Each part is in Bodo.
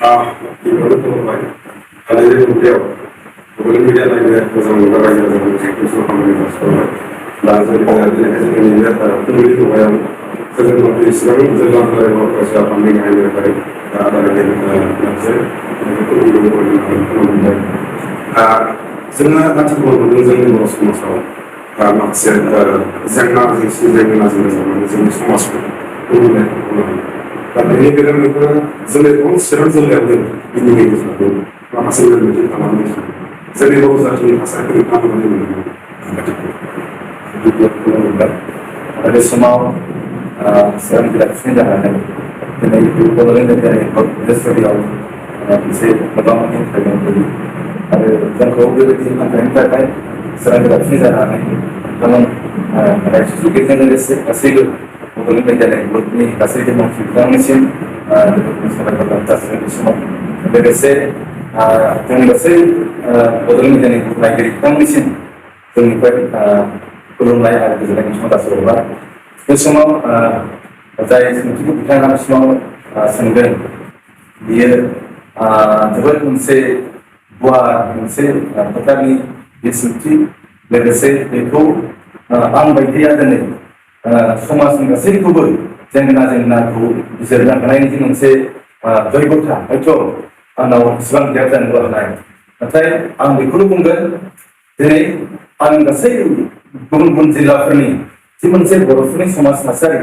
गिबियावनो खुलुमबाय आरो बेयाव गुबुन मिडिया नायनो मोजां मोनग्रा रायजो राजाफोरखौ खामानि जासिहरबाय दा जोंनि फुंबिलि मुगायाव जों इसिबां जिल्ला फरायसा आफादनि गाहायनिफ्राय मोनसे खुलुमबाय जोङो आथिखालाव नुदों जोंनि बर' समाजाव माखासे जेंना जेंसि जेंनाजों जोंनि समाजखौ गुबुंले दा बेनि बेलायाव बेफोरो जोंनि गोबां चिरां जिल्लायावनो बिनि गेजेरावबो माखासे गोरोन्थि खालामनाय जोंनि बर' जाथिनि थासारिखौ खालामनानै खुलुमबाय आरो बे समाव चिरां जिल्लानि जानानै दिनै बड'लेण्ड इंराजियाव मोनसे मोगा-मोगि थाइगं होयो आरो जोंखौ बेबायदि हान्थायनि थाखाय चिरां जिल्लानि जानानै नोंथांमोन रायजोगिरिजों लोगोसे गासैबो बड'लेण्ड इंराजिनि गासैबो मानसि बिथांमोननिसिम साबायखर जासिनाय समाव लोगोसे जोंनि गासै बड'लेण्ड इंराजिनि नायगिरि बिथांमोननिसिम जोंनिफ्राय खुलुमनाय आरो गोजोननायनि सम जासिहरबाय बे समाव जाय सोंथिखौ बिथाङा बे समाव सोंदों बियो जोबोद मोनसे गुवार मोनसे खोथानि बे सोंथि लोगोसे बेखौ आं बायदिया दिनै समाजनि गासैखौबो जेंनाखौ बिजिरनो हानायनि मोनसे जयगथा हयथ' आंनाव इसिबां गियान जानो हानाय नाथाय आं बेखौनो बुंगोन दिनै आं गासै गुबुन गुबुन जिल्लाफोरनि जि मोनसे बर'फोरनि समाज थासारि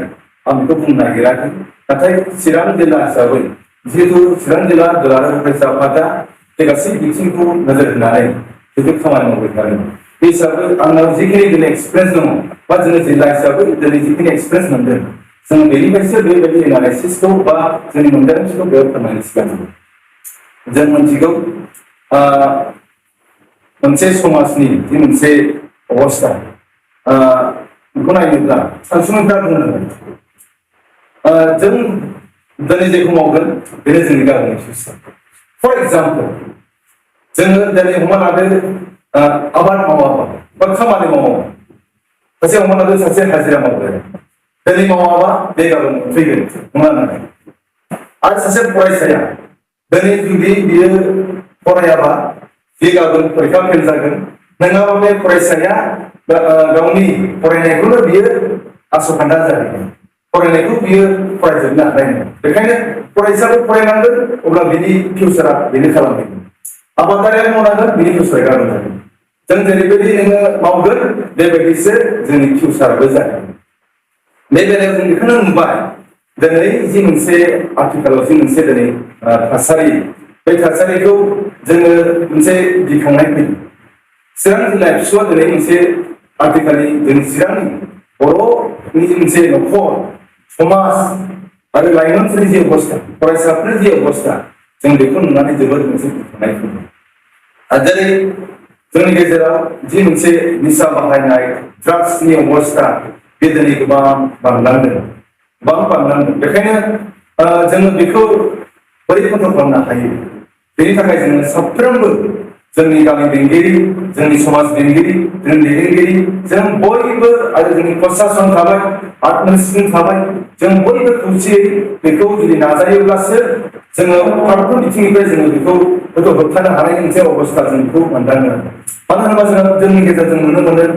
आं बेखौ बुंनो नागिराखै नाथाय चिरां जिल्ला हिसाबै जिहेतु चिरां जिल्ला दुलाराय फरायसा आफादा बे गासै बिथिंखौ नोजोर होनानै जिहेतु खामानि मावबाय थादों बे हिसाबै आंनाव जिखिनि दिनै एक्सपिरियेन्स दङ बा जोङो जिल्ला हिसाबै दिनै जिखिनि एक्सपिरियेन्स मोनदों जों बेनिफ्रायसो बेबायदि एनालाइसिसखौ बा जोंनि मोनदांथिखौ बेयाव फोरमायनो सिगांगौ जों मिथिगौ मोनसे समाजनि जि मोनसे अबस्था बेखौ नायोब्ला सानसुमैफ्रा बुंनांगोन जों दिनै जेखौ मावगोन बेनो जोंनि गामिनि फिउचार फर एग्जाम्पल जोङो दिनै हमना लादो आबाद मावाबा बा खामानि मावाबा सासे हमना लादो सासे हाजिरा मावग्रा दिनै मावाबा बे गाबोन फैगोन नङा नालाय आरो सासे फरायसाया दिनै जुदि बियो फरायाबा बे गाबोन फरिखा फेल जागोन नङाबा बे फरायसाया गावनि फरायनायखौनो बियो आसखान्दा जाहैगोन फरायनायखौ बियो फरायजोबनो हानाय नङा बेखायनो फरायसाबो फरायनांगोन अब्ला बिनि फिउचारा बेनो खालामगोन आबादारिया मावनांगोन बिनि फिउचारा गाबोन जागोन जों जेरैबायदि नोङो मावगोन बेबायदिसो जोंनि फिउचाराबो जागोन बे बेलायाव जों बेखौनो नुबाय दिनै जि मोनसे आथिखालाव जि मोनसे दिनै थासारि बे थासारिखौ जोङो मोनसे गिखांनाय फैयो चिरां जिल्ला एबसुआ दिनै मोनसे आथिखालनि जोंनि चिरांनि बर'नि मोनसे न'खर समाज आरो लाइमोनफोरनि जि अबस्था फरायसाफोरनि जि अबस्था जों बेखौ नुनानै जोबोद मोनसे गिखांनाय फैयो आरो जेरै जोंनि गेजेराव जि मोनसे निसा बाहायनाय ड्राग्सनि अबस्था बे दिनै गोबां बांलांदों बेखायनो जोङो बेखौ बोरै कन्ट्रल खालामनो हायो बेनि थाखाय जोङो साफ्रोमबो जोंनि गामि बेंगिरि जोंनि समाज बेंगिरि जोंनि दैदेनगिरि जों बयबो आरो जोंनि प्रसासन थाबाय एडमिनिस्ट्रेसन थाबाय जों बयबो खौसेयै बेखौ जुदि नाजायोब्लासो जोङो फारफ्रोम बिथिंनिफ्राय जोङो बेखौ होबथानो हानायनि मोनसे अबस्था जों बेखौ मोनदाङो मानो होनोबा जोङो जोंनि गेजेरजों नुनो मोनो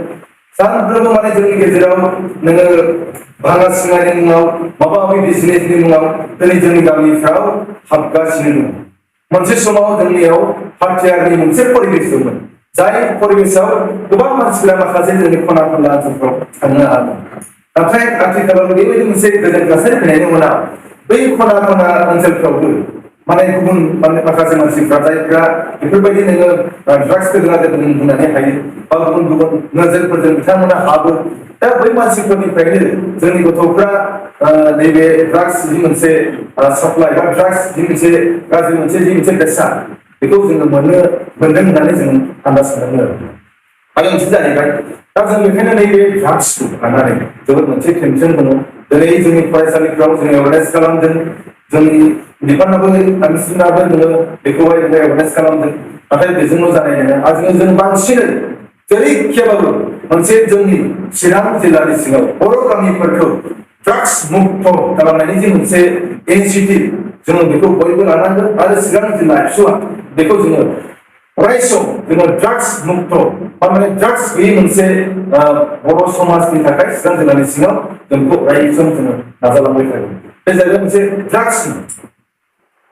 सानफ्रोमबो माने जोंनि गेजेराव नोङो भागा सिंगानि मुङाव माबा माबि बिजनेसनि मुङाव दिनै जोंनि गामिफ्राव हाबगासिनो दं मोनसे समाव जोंनियाव हाथियारनि मोनसे परिबेस दंमोन जाय परिबेसाव गोबां मानसिफोरा माखासे जोंनि खना खनला ओनसोलफ्राव थांनो हागोन नाथाय आथिखालाव बेबायदि मोनसे गोजोन थासारि फैनायनि उनाव बै खना खना ओनसोलफ्रावबो माने गुबुन माखासे मानसिफ्रा जायफ्रा बेफोरबायदि नोङो ड्राग्सखौ बुंनानै हायो बा गुबुन गुबुन नोजोरफोरजों बिथांमोना हाबो दा बै मानसिफोरनिफ्रायनो जोंनि गथ'फ्रा नैबे ड्राग्स जि मोनसे साप्लाइ बा ड्राग्स जि मोनसे गाज्रि मोनसे बेसाद बेखौ जोङो मोनदों होननानै जों आन्दाज मोनो आरो मोनसे जाहैबाय दा जों बेखायनो नैबे ड्राग्सखौ लानानै जोबोद मोनसे टेनसन दङ दिनै जोंनि फरायसालिफ्राव जों एवारनेस खालामदों जोंनि बिफानाबो आनसुनाबो जोङो बेखौहाय एवारनेस खालामदों नाथाय बेजोंल' जानाय नङा आरो जों बांसिनै जेरैखियाबाबो मोनसे जोंनि चिरां जिल्लानि सिङाव बर' गामिफोरखौ ड्राग्स मुक्त खालामनायनि जे मोनसे इनिशिएटिभ जोङो बेखौ बयबो लानांगोन आरो सिगां जिल्ला एबसुआ बेखौ जोङो अराय सम जोङो ड्राग्स मुक्त माने ड्राग्स गैयै मोनसे बर' समाजनि थाखाय सिगां जिल्लानि सिङाव जों बेखौ अराय सम जोङो नाजालांबाय थागोन बे जाहैबाय मोनसे ड्राग्स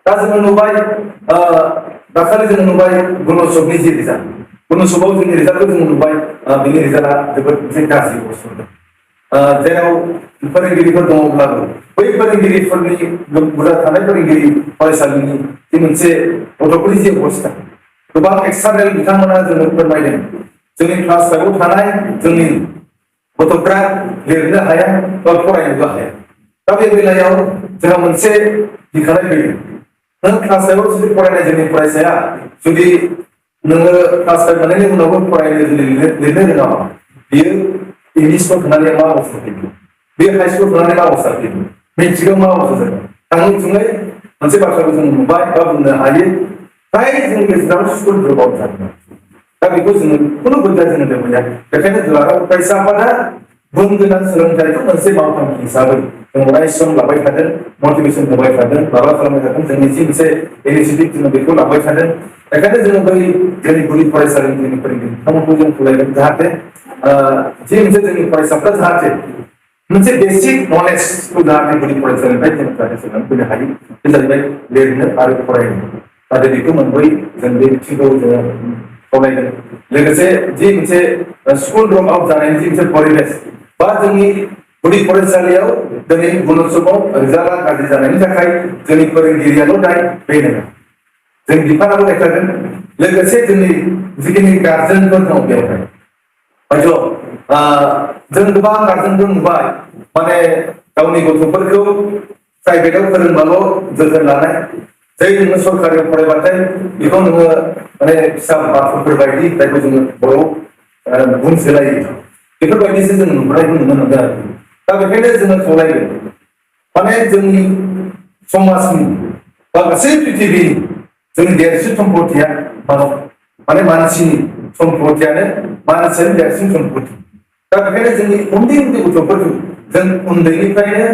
दा जोङो नुबाय दाखालि जोङो नुबाय गुणसकनि जि रिजाल्ट गुणसकआव जोंनि रिजाल्टखौ जोङो नुबाय बेनि रिजाल्टआ जोबोद मोनसे गाज्रि अबस्था जेराव फोरोंगिरिफोर दङब्लाबो बै फोरोंगिरिफोरनि बुरजा थानाय फोरोंगिरि फरायसालिनि जि मोनसे गथ'फोरनि जि अबस्था गोबां एक्सटार्नेल बिथांमोना जोंनो फोरमायदों जोंनि क्लास 5 आव थानाय जोंनि गथ'फ्रा लिरनो हाया बा फरायनोबो हाया दा बे बेलायाव जोंहा मोनसे गिखानाय फैदों नों क्लास 5 आव जुदि फरायनाय जोंनि फरायसाया जुदि नोङो क्लास 5 मोननायनि उनावबो फरायनो जुदि लिरनो रोङाबा बियो इंलिसखौ थानानै मा अबस्था फैगोन बे हाइ स्कुल थानानै मा अबस्था फैगोन मेट्रिकआव मा अबस्था जागोन थाङै थुङै मोनसे बाथ्राखौ जों नुबाय बा बुंनो हायो फ्राय जोंनि गेजेराव स्कुल ड्रप आउट जादों दा बेखौ जोङो खुनु बोद्दा जोङो दोनबोया बेखायनो दुलाराय फरायसा आफादा गुन गोनां सोलोंथाइखौ मोनसे मावथांखि हिसाबै जों अराय सम लाबाय थादों मटिभेसन होबाय थादों माबा खालामबाय थादों जोंनि जि मोनसे इनिशिएटिभ जोङो बेखौ लाबाय थादों बेखायनो जोङो बै जोंनि गुदि फरायसालिनि जोंनि फोरोंगिरि बिथांमोनखौ जों खावलायदों जाहाथे जि मोनसे जोंनि फरायसाफ्रा जाहाथे मोनसे बेसिक नलेजखौ जाहाथे गुदि फरायसालिनिफ्राय जों जाहाथे सोलोंनानै फैनो हायो बे जाहैबाय लिरनो आरो फरायनो जाहाथे बेखौ मोनबोय जों बे बिथिंखौ जोङो खावलायदों लोगोसे जि मोनसे स्कुल ड्रप आउट जानायनि जि मोनसे परिबेस बा जोंनि गुदि फरायसालियाव दिनै गुणसकआव रिजाल्टआ गाज्रि जानायनि थाखाय जोंनि फोरोंगिरियाल' दाय बे नङा जों बिफानाबो देखायगोन लोगोसे जोंनि जिखिनि गार्जेनफोर दं बेवहाय हयथ' जों गोबां गार्जेनफोर नुबाय माने गावनि गथ'फोरखौ प्राइभेटाव फोरोंबाल' जोथोन लानाय जै नोङो सरकारियाव फरायबाथाय बेखौ नोङो माने फिसा बाथरुमफोर बायदि जायखौ जोङो बर'आव बुंसोलायो बेफोरबायदिसो जों नुबोनायखौ नुनो मोनदों आरो दा बेखायनो जोङो खावलायदों माने जोंनि समाजनि बा गासै पृथिबीनि जोंनि देरसिन सम्पथिया माने मानसिनि सम्पथियानो मानसियानो देरसिन सम्पथि दा बेखायनो जोंनि उन्दै उन्दै गथ'फोरखौ जों उन्दैनिफ्रायनो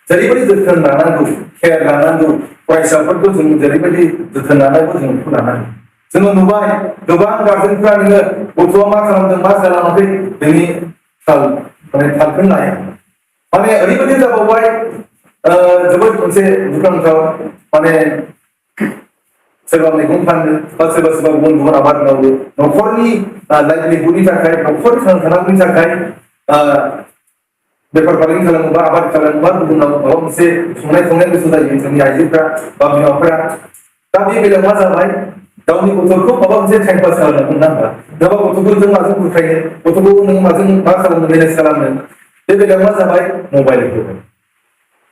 जेरैबायदि जोथोन लानांगौ केयार लानांगौ फरायसाफोरखौ जों जेरैबायदि जोथोन लानांगौ जों बेखौ लानांगौ जोङो नुबाय गोबां गार्जेनफ्रा नोङो गथ'आ मा खालामदों मा खालामाखै बेनि थालखौनो लाया माने ओरैबायदि जाबावबाय जोबोद मोनसे दुखुनांथाव माने सोरबा मैगं फानो बा सोरबा गुबुन गुबुन आबाद मावो न'खरनि लाइभलिहुडनि थाखाय न'खर थांनांगौनि थाखाय बेफार फालांगि खालामोबा आबाद खालामोबा गुबुनाव माबा मोनसे संनाय खावनाय गोसो जायो जोंनि आइजोफ्रा बा बिमाफोरा दा बे बेलायाव मा जाबाय गावनि गथ'खौ माबा मोनसे टाइम पास खालामनो नांगौ नङाबा गथ'खौ जों माजों बुरखायनो गथ'खौ नों माजों मा खालामनो मेनेज खालामनो बे बेलायाव मा जाबाय मबाइल होबाय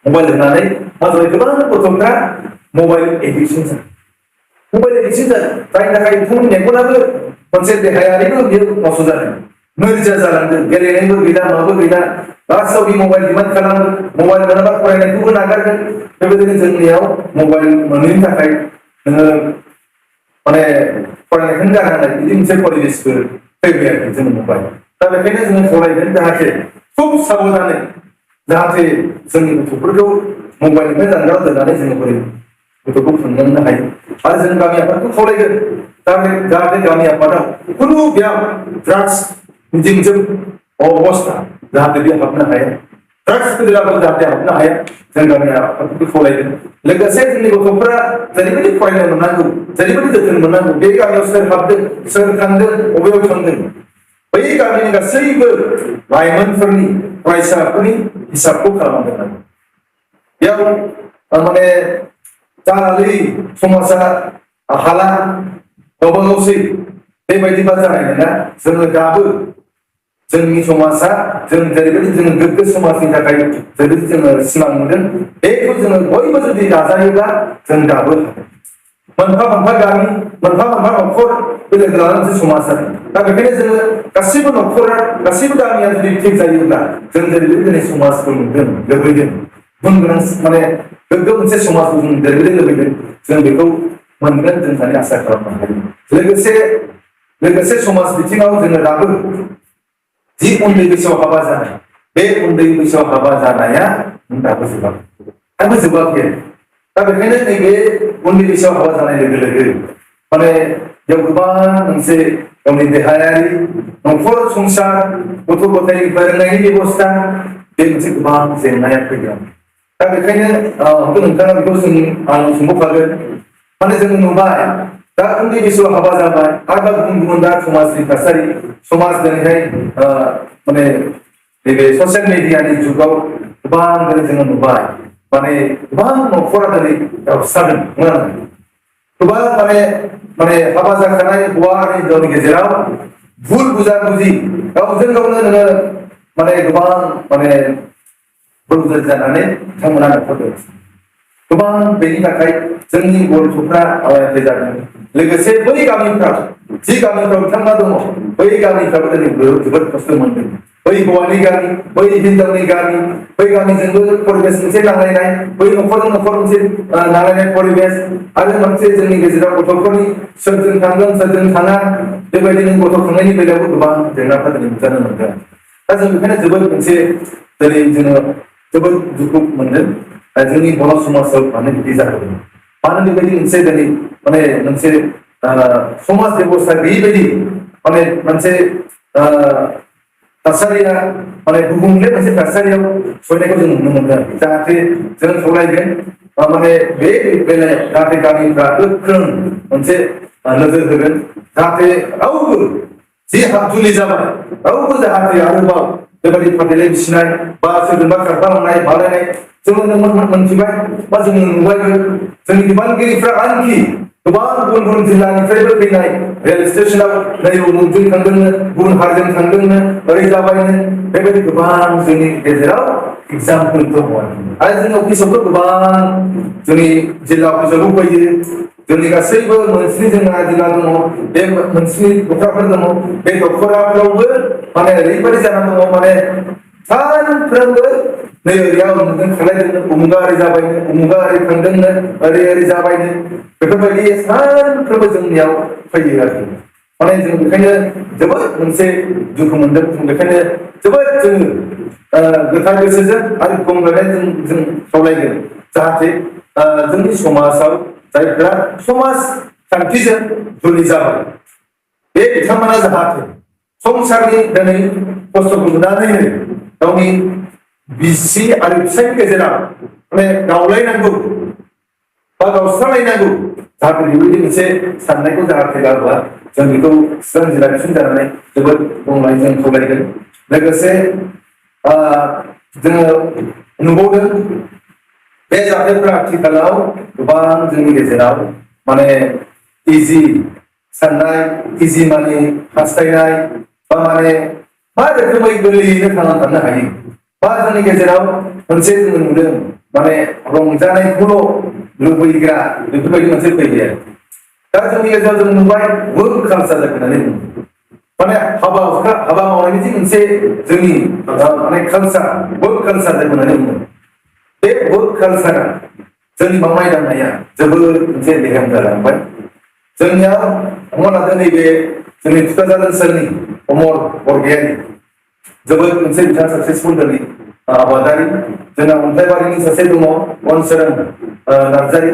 मबाइल होनानै मा जाबाय गोबां गथ'फ्रा मबाइल एडिक्सन जायो मबाइल एडिक्सन जायो जायनि थाखाय बिथांमोननि मेगनाबो मोनसे देहायारिबो बियो नस्थ' जादों नोरजिया जालांदों गेलेनायबो गैला माबो गैला लास्टआव बे मबाइल डिमान्ड खालामो मबाइल मोनाबा फरायनायखौबो नागारगोन बेबायदिनो जोंनियाव मबाइल मोनैनि थाखाय नोङो माने फरायनायखौनो गारनाय बिदि मोनसे परिबेसबो फैबाय आरोखि जों मबाइल दा बेखायनो जोङो खावलायगोन जाहाथे खुब साबधानै जाहाथे जोंनि गथ'फोरखौ मबाइलनिफ्राय जानगाराव दोननानै जोङो बोरै गथ'खौ खांलांनो हायो आरो जों गामि आफादखौ खावलायगोन जाहाथे गामि आफादाव खुनु बेयाव ड्राग्स जि मोनसे अबस्था जाहाथे बे हाबनो हाया ड्राग्स फेदेराबो जाहाथे हाबनो हाया जों गामि आफादखौ खावलायगोन लोगोसे जोंनि गथ'फोरा जेरैबायदि फरायनो मोननांगौ जेरैबायदि जोथोन मोननांगौ बे गामियाव सोर हाबदों सोर थांदों बबेयाव थांदों बै गामिनि गासैबो लाइमोनफोरनि फरायसाफोरनि हिसाबखौ खालामनांगोन बेयाव माने जानानै समाजा हाला गावबा गावसै बेबायदिबा जानाय नङा जोङो दाबो जोंनि समाजा जों जेरैबायदि जोङो गोग्गो समाजनि थाखाय जेरैबायदि जोङो सिमां नुदों बेखौ जोङो बयबो जुदि नाजायोब्ला जों दाबो मोनफा मोनफा गामि मोनफा मोनफा न'खर लोगो लानानै मोनसे समाज जादों दा बेखायनो जोङो गासैबो न'खरा गासैबो गामिया जुदि थिग जायोब्ला जों जेरैबायदि दिनै समाजखौ नुदों लुबैदों गुन गोनां माने गोग्गो मोनसे समाजखौ जों जेरैबायदि लुबैदों जों बेखौ मोनगोन जों होननानै आसा खालामनो हायो लोगोसे समाज बिथिङाव जोङो दाबो जि उन्दै बैसोआव हाबा जानाय बे उन्दै बैसोआव हाबा जानाया दाबो जोबाखै दा बेखायनो नैबे उन्दै बैसोआव हाबा जानाय लोगो लोगो माने बेयाव गोबां मोनसे गावनि देहायारि न'खर संसार गथ' गथाय फोरोंनायनि बेबस्था बे मोनसे गोबां जेंनाया फैगोन दा बेखायनो नोंथाङा बेखौ आं सोंबावखागोन माने जों नुबाय दा उन्दै बैसोआव हाबा जाबाय आरो गुबुन गुबुन दा समाजनि थासारि समाज दिनैहाय माने नैबे ससियेल मिडियानि जुगाव गोबां जोङो नुबाय माने गोबां न'खरा दिनै गावस्रादों नङा गोबां माने हाबा जाखानाय हौवा आरो हिनजावनि गेजेराव भुल बुजाबुजि गावजों गावनो नोङो माने गोबां माने भुल जानानै बिथांमोना न'खर गोबां बेनि थाखाय जोंनि गथ'फ्रा आलाय जादों लोगोसे बै गामिफ्राव जि गामिफ्राव बिथांमोना दङ बै गामिफ्राबो दिनै जोबोद खस्थ' मोनदों बै हौवानि गामि बै हिनजावनि गामि बै गामिजोंबो परिबेस मोनसे नांलायनाय बै न'खरजों न'खर मोनसे नांलायनाय परिबेस आरो मोनसे जोंनि गेजेराव गथ'फोरनि सोरजों थांगोन सोरजों थाङा बेबायदिनो गथ' खांनायनि बेलायावबो गोबां जेंनाफोर दिनै नुजानो मोनदों दा जों बेखायनो जोबोद मोनसे दिनै जोङो जोबोद दुखु मोनदों जोंनि बर' समाजाव मानो बिदि जादों मानो बेबायदि मोनसे दिनै माने मोनसे समाज बेबस्था गैयि बायदि माने मोनसे थासारिया माने गुबुंले मोनसे थासारियाव सहैनायखौ जों नुनो मोनदों जाहाथे जों सावरायगोन माने बे बेलायाव जाहाथे गामिफ्रा गोख्रों मोनसे नोजोर होगोन जाहाथे रावबो जि जुलि जाबाय रावबो जाहाथे आरोबाव बेबायदि फाथैलाय बिसिनाय बा सोरजोंबा खारफालांनाय मालायनाय जोङो मोनथिबाय बा जोङो नुबायबो जोंनि बिबानगिरिफ्रा आनखि गोबां गुबुन गुबुन जिल्लानिफ्रायबो फैनाय रेल स्टेसनाव नै उमुगजों थांदोंनो गुबुन हारिजों थांदोंनो ओरै जाबायनो बेबायदि गोबां जोंनि गेजेराव एग्जामपोल दङ आरो जोंनि अफिसावथ' गोबां जोंनि जिल्ला अफिसावबो फैयो जोंनि गासैबो मोनस्नि जोंना जिल्ला दङ बे मोनस्नि दखराफोर दङ बे दखराफ्रावबो माने ओरैबायदि जानानै दङ माने सानफ्रोमबो नै ओरैयाव नोंजों थांलायदोंनो उमुगा ओरै जाबायनो उमुगा ओरै थांदोंनो ओरै जाबायनो बेफोरबायदि सानफ्रोमबो जोंनियाव फैयो आरोखि माने जों बेखायनो जोबोद मोनसे दुखु मोनदों जों बेखायनो जोबोद जोङो गोथार गोसोजों आरो गंग्लायनाय जों खावलायगोन जाहाथे जोंनि समाजाव जायफ्रा समाज खान्थिजों जुलि जाबाय बे बिथांमोना जाहाथे संसारनि दिनै खस्थ'खौ नुनानैनो गावनि बिसि आरो फिसायनि गेजेराव माने गावलायनांगौ बा गावस्रालायनांगौ जाहाथे बेबायदि मोनसे साननायखौ जाहाथे लाबोआ जों बेखौ चिरां जिल्ला बिसिम जानानै जोबोद बुंनाय जों खावलायगोन लोगोसे जोङो नुबावदों बे जाथायफ्रा आथिखालाव गोबां जोंनि गेजेराव माने इजि साननाय इजि माने हास्थायनाय बा माने मा रोखोमै गोरलैयैनो थांना थानो हायो बा जोंनि गेजेराव मोनसे जोङो नुदों माने रंजानायखौल' लुबैग्रा बेफोरबायदि मोनसे फैयो दा जोंनि गेजेराव जों नुबाय वर्क कालचार होननानै बुङो माने हाबा मावनायनि जि मोनसे जोंनि माने कालचार वर्क कालचार होननानै बुङो बे वर्क कालचारा जोंनि मावनाय दांनाया जोबोद मोनसे लेहेम जालांबाय जोंनियाव हमना लादो नैबे जोंनि थुक्राझार ओनसोलनि अमर बरगयारि जोबोद मोनसे बिथाङा साक्सेसफुल दिनै आबादारि जोंना अन्थाइबारिनि सासे दङ अनसोरां नार्जारि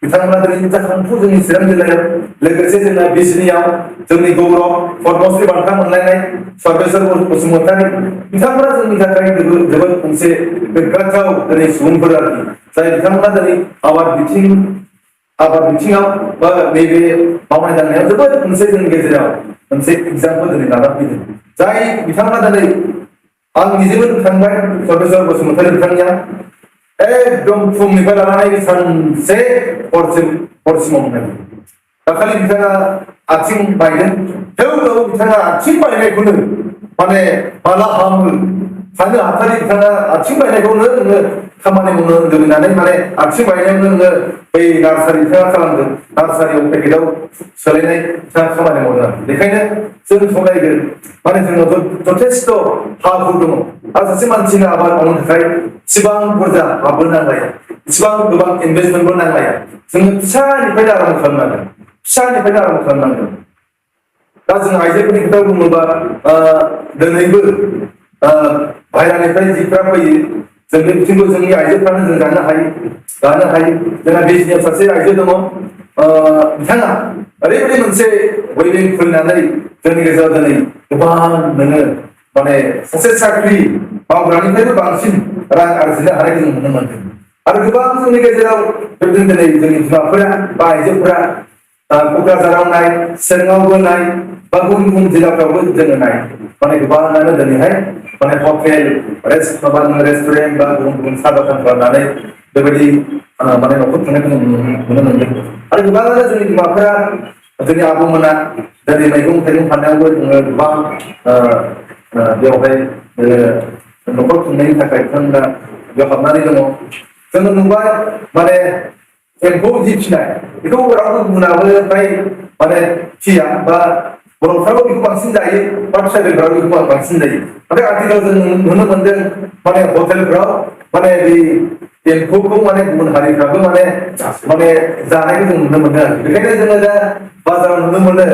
बिथांमोना दिनै जाखांफु जोंनि चिरां जिल्लायाव लोगोसे जोंना बिजनियाव जोंनि गौरब पद्मश्री बान्था मोनलायनाय सर्वेश्वर बसुमतारी बिथांमोना जोंनि थाखाय जोबोद मोनसे गोग्गाथाव दिनै सुबुंफोर आरोखि जाय बिथांमोना दिनै आबाद बिथिङाव बा नैबे मावनाय दांनायाव जोबोद मोनसे जोंनि गेजेराव मोनसे एग्जामपोल दिनै लाना फैदों जाय बिथांमोना दिनै आं निजेबो थांबाय सर्वेश्वर बसुमतारी बिथांनिया एकदम फुंनिफ्राय लानानै सानसे हरसिमाव मोननाय दाखालि बिथाङा आथिं बायदों थेवब्लाबो बिथाङा आथिं बायनायखौनो माने माला हामो सानो हाथारि बिथाङा आथिं बायनायखौनो नोङो खामानि मावनो लुबैनानै माने आथिं बायनायावनो नोङो बै नार्सारि बिथाङा खालामदों नार्सारियाव पेकेटाव सोलायनाय बिथाङा खामानि मावदों बेखायनो जों सावरायगोन माने जोंनाव जथेस्थ' हाफोर दङ आरो सासे मानसिनो आबाद मावनो थाखाय इसिबां बुरजा हाबो नांलाया इसिबां गोबां इनभेस्टमेन्टबो नांलाया जोङो फिसानिफ्रायनो आराम्भ खालामनांगोन दा जों आइजोफोरनि खोथा बुङोबा दिनैबो बायरानिफ्राय जिफ्रा फैयो जों बे बिथिंखौ जोंनि आइजोफ्रानो जों जानो हायो जोंहा बिजनेस सासे आइजो दङ बिथाङा ओरैबायदि मोनसे वेबिं खुलिनानै जोंनि गेजेराव दिनै गोबां नोङो माने सासे साख्रि मावग्रानिफ्रायबो बांसिन रां आरजिनो हानायखौ जों नुनो मोनदों आरो गोबां जोंनि गेजेराव बेबायदिनो दिनै जोंनि बिमाफोरा बा आइजोफोरा क'क्राझाराव नाय सिङावबो नाय बा गुबुन गुबुन जिल्लाफ्रावबो जोङो नाय माने गोबाङानो दिनैहाय माने हटेल रेस्टुरेन्ट बा गुबुन गुबुन साहा दखान खालामनानै बेबायदि माने न'खर खुंनायखौ जों नुनो मोनदों आरो गोबाङानो जोंनि बिमाफोरा जोंनि आबौमोना दिनै मैगं थाइगं फाननायावबो जोङो गोबां बेवहाय न'खर खुंनायनि थाखाय बिथांमोना बेयाव हाबनानै दङ जोङो नुबाय माने एम्फौ जि फिनाय बेखौ रावबो गुबुनाबो फ्राय माने फिया बा बर'फ्राबो बेखौ बांसिन जायो बा ट्राइबेलफ्राबो बेखौ बांसिन जायो नाथाय आथिखालाव जों नुनो मोनदों माने हटेलफ्राव माने बे एम्फौखौ माने गुबुन हारिफ्राबो माने जानायखौ जों नुनो मोनदों आरो बेखायनो जोङो दा बाजाराव नुनो मोनो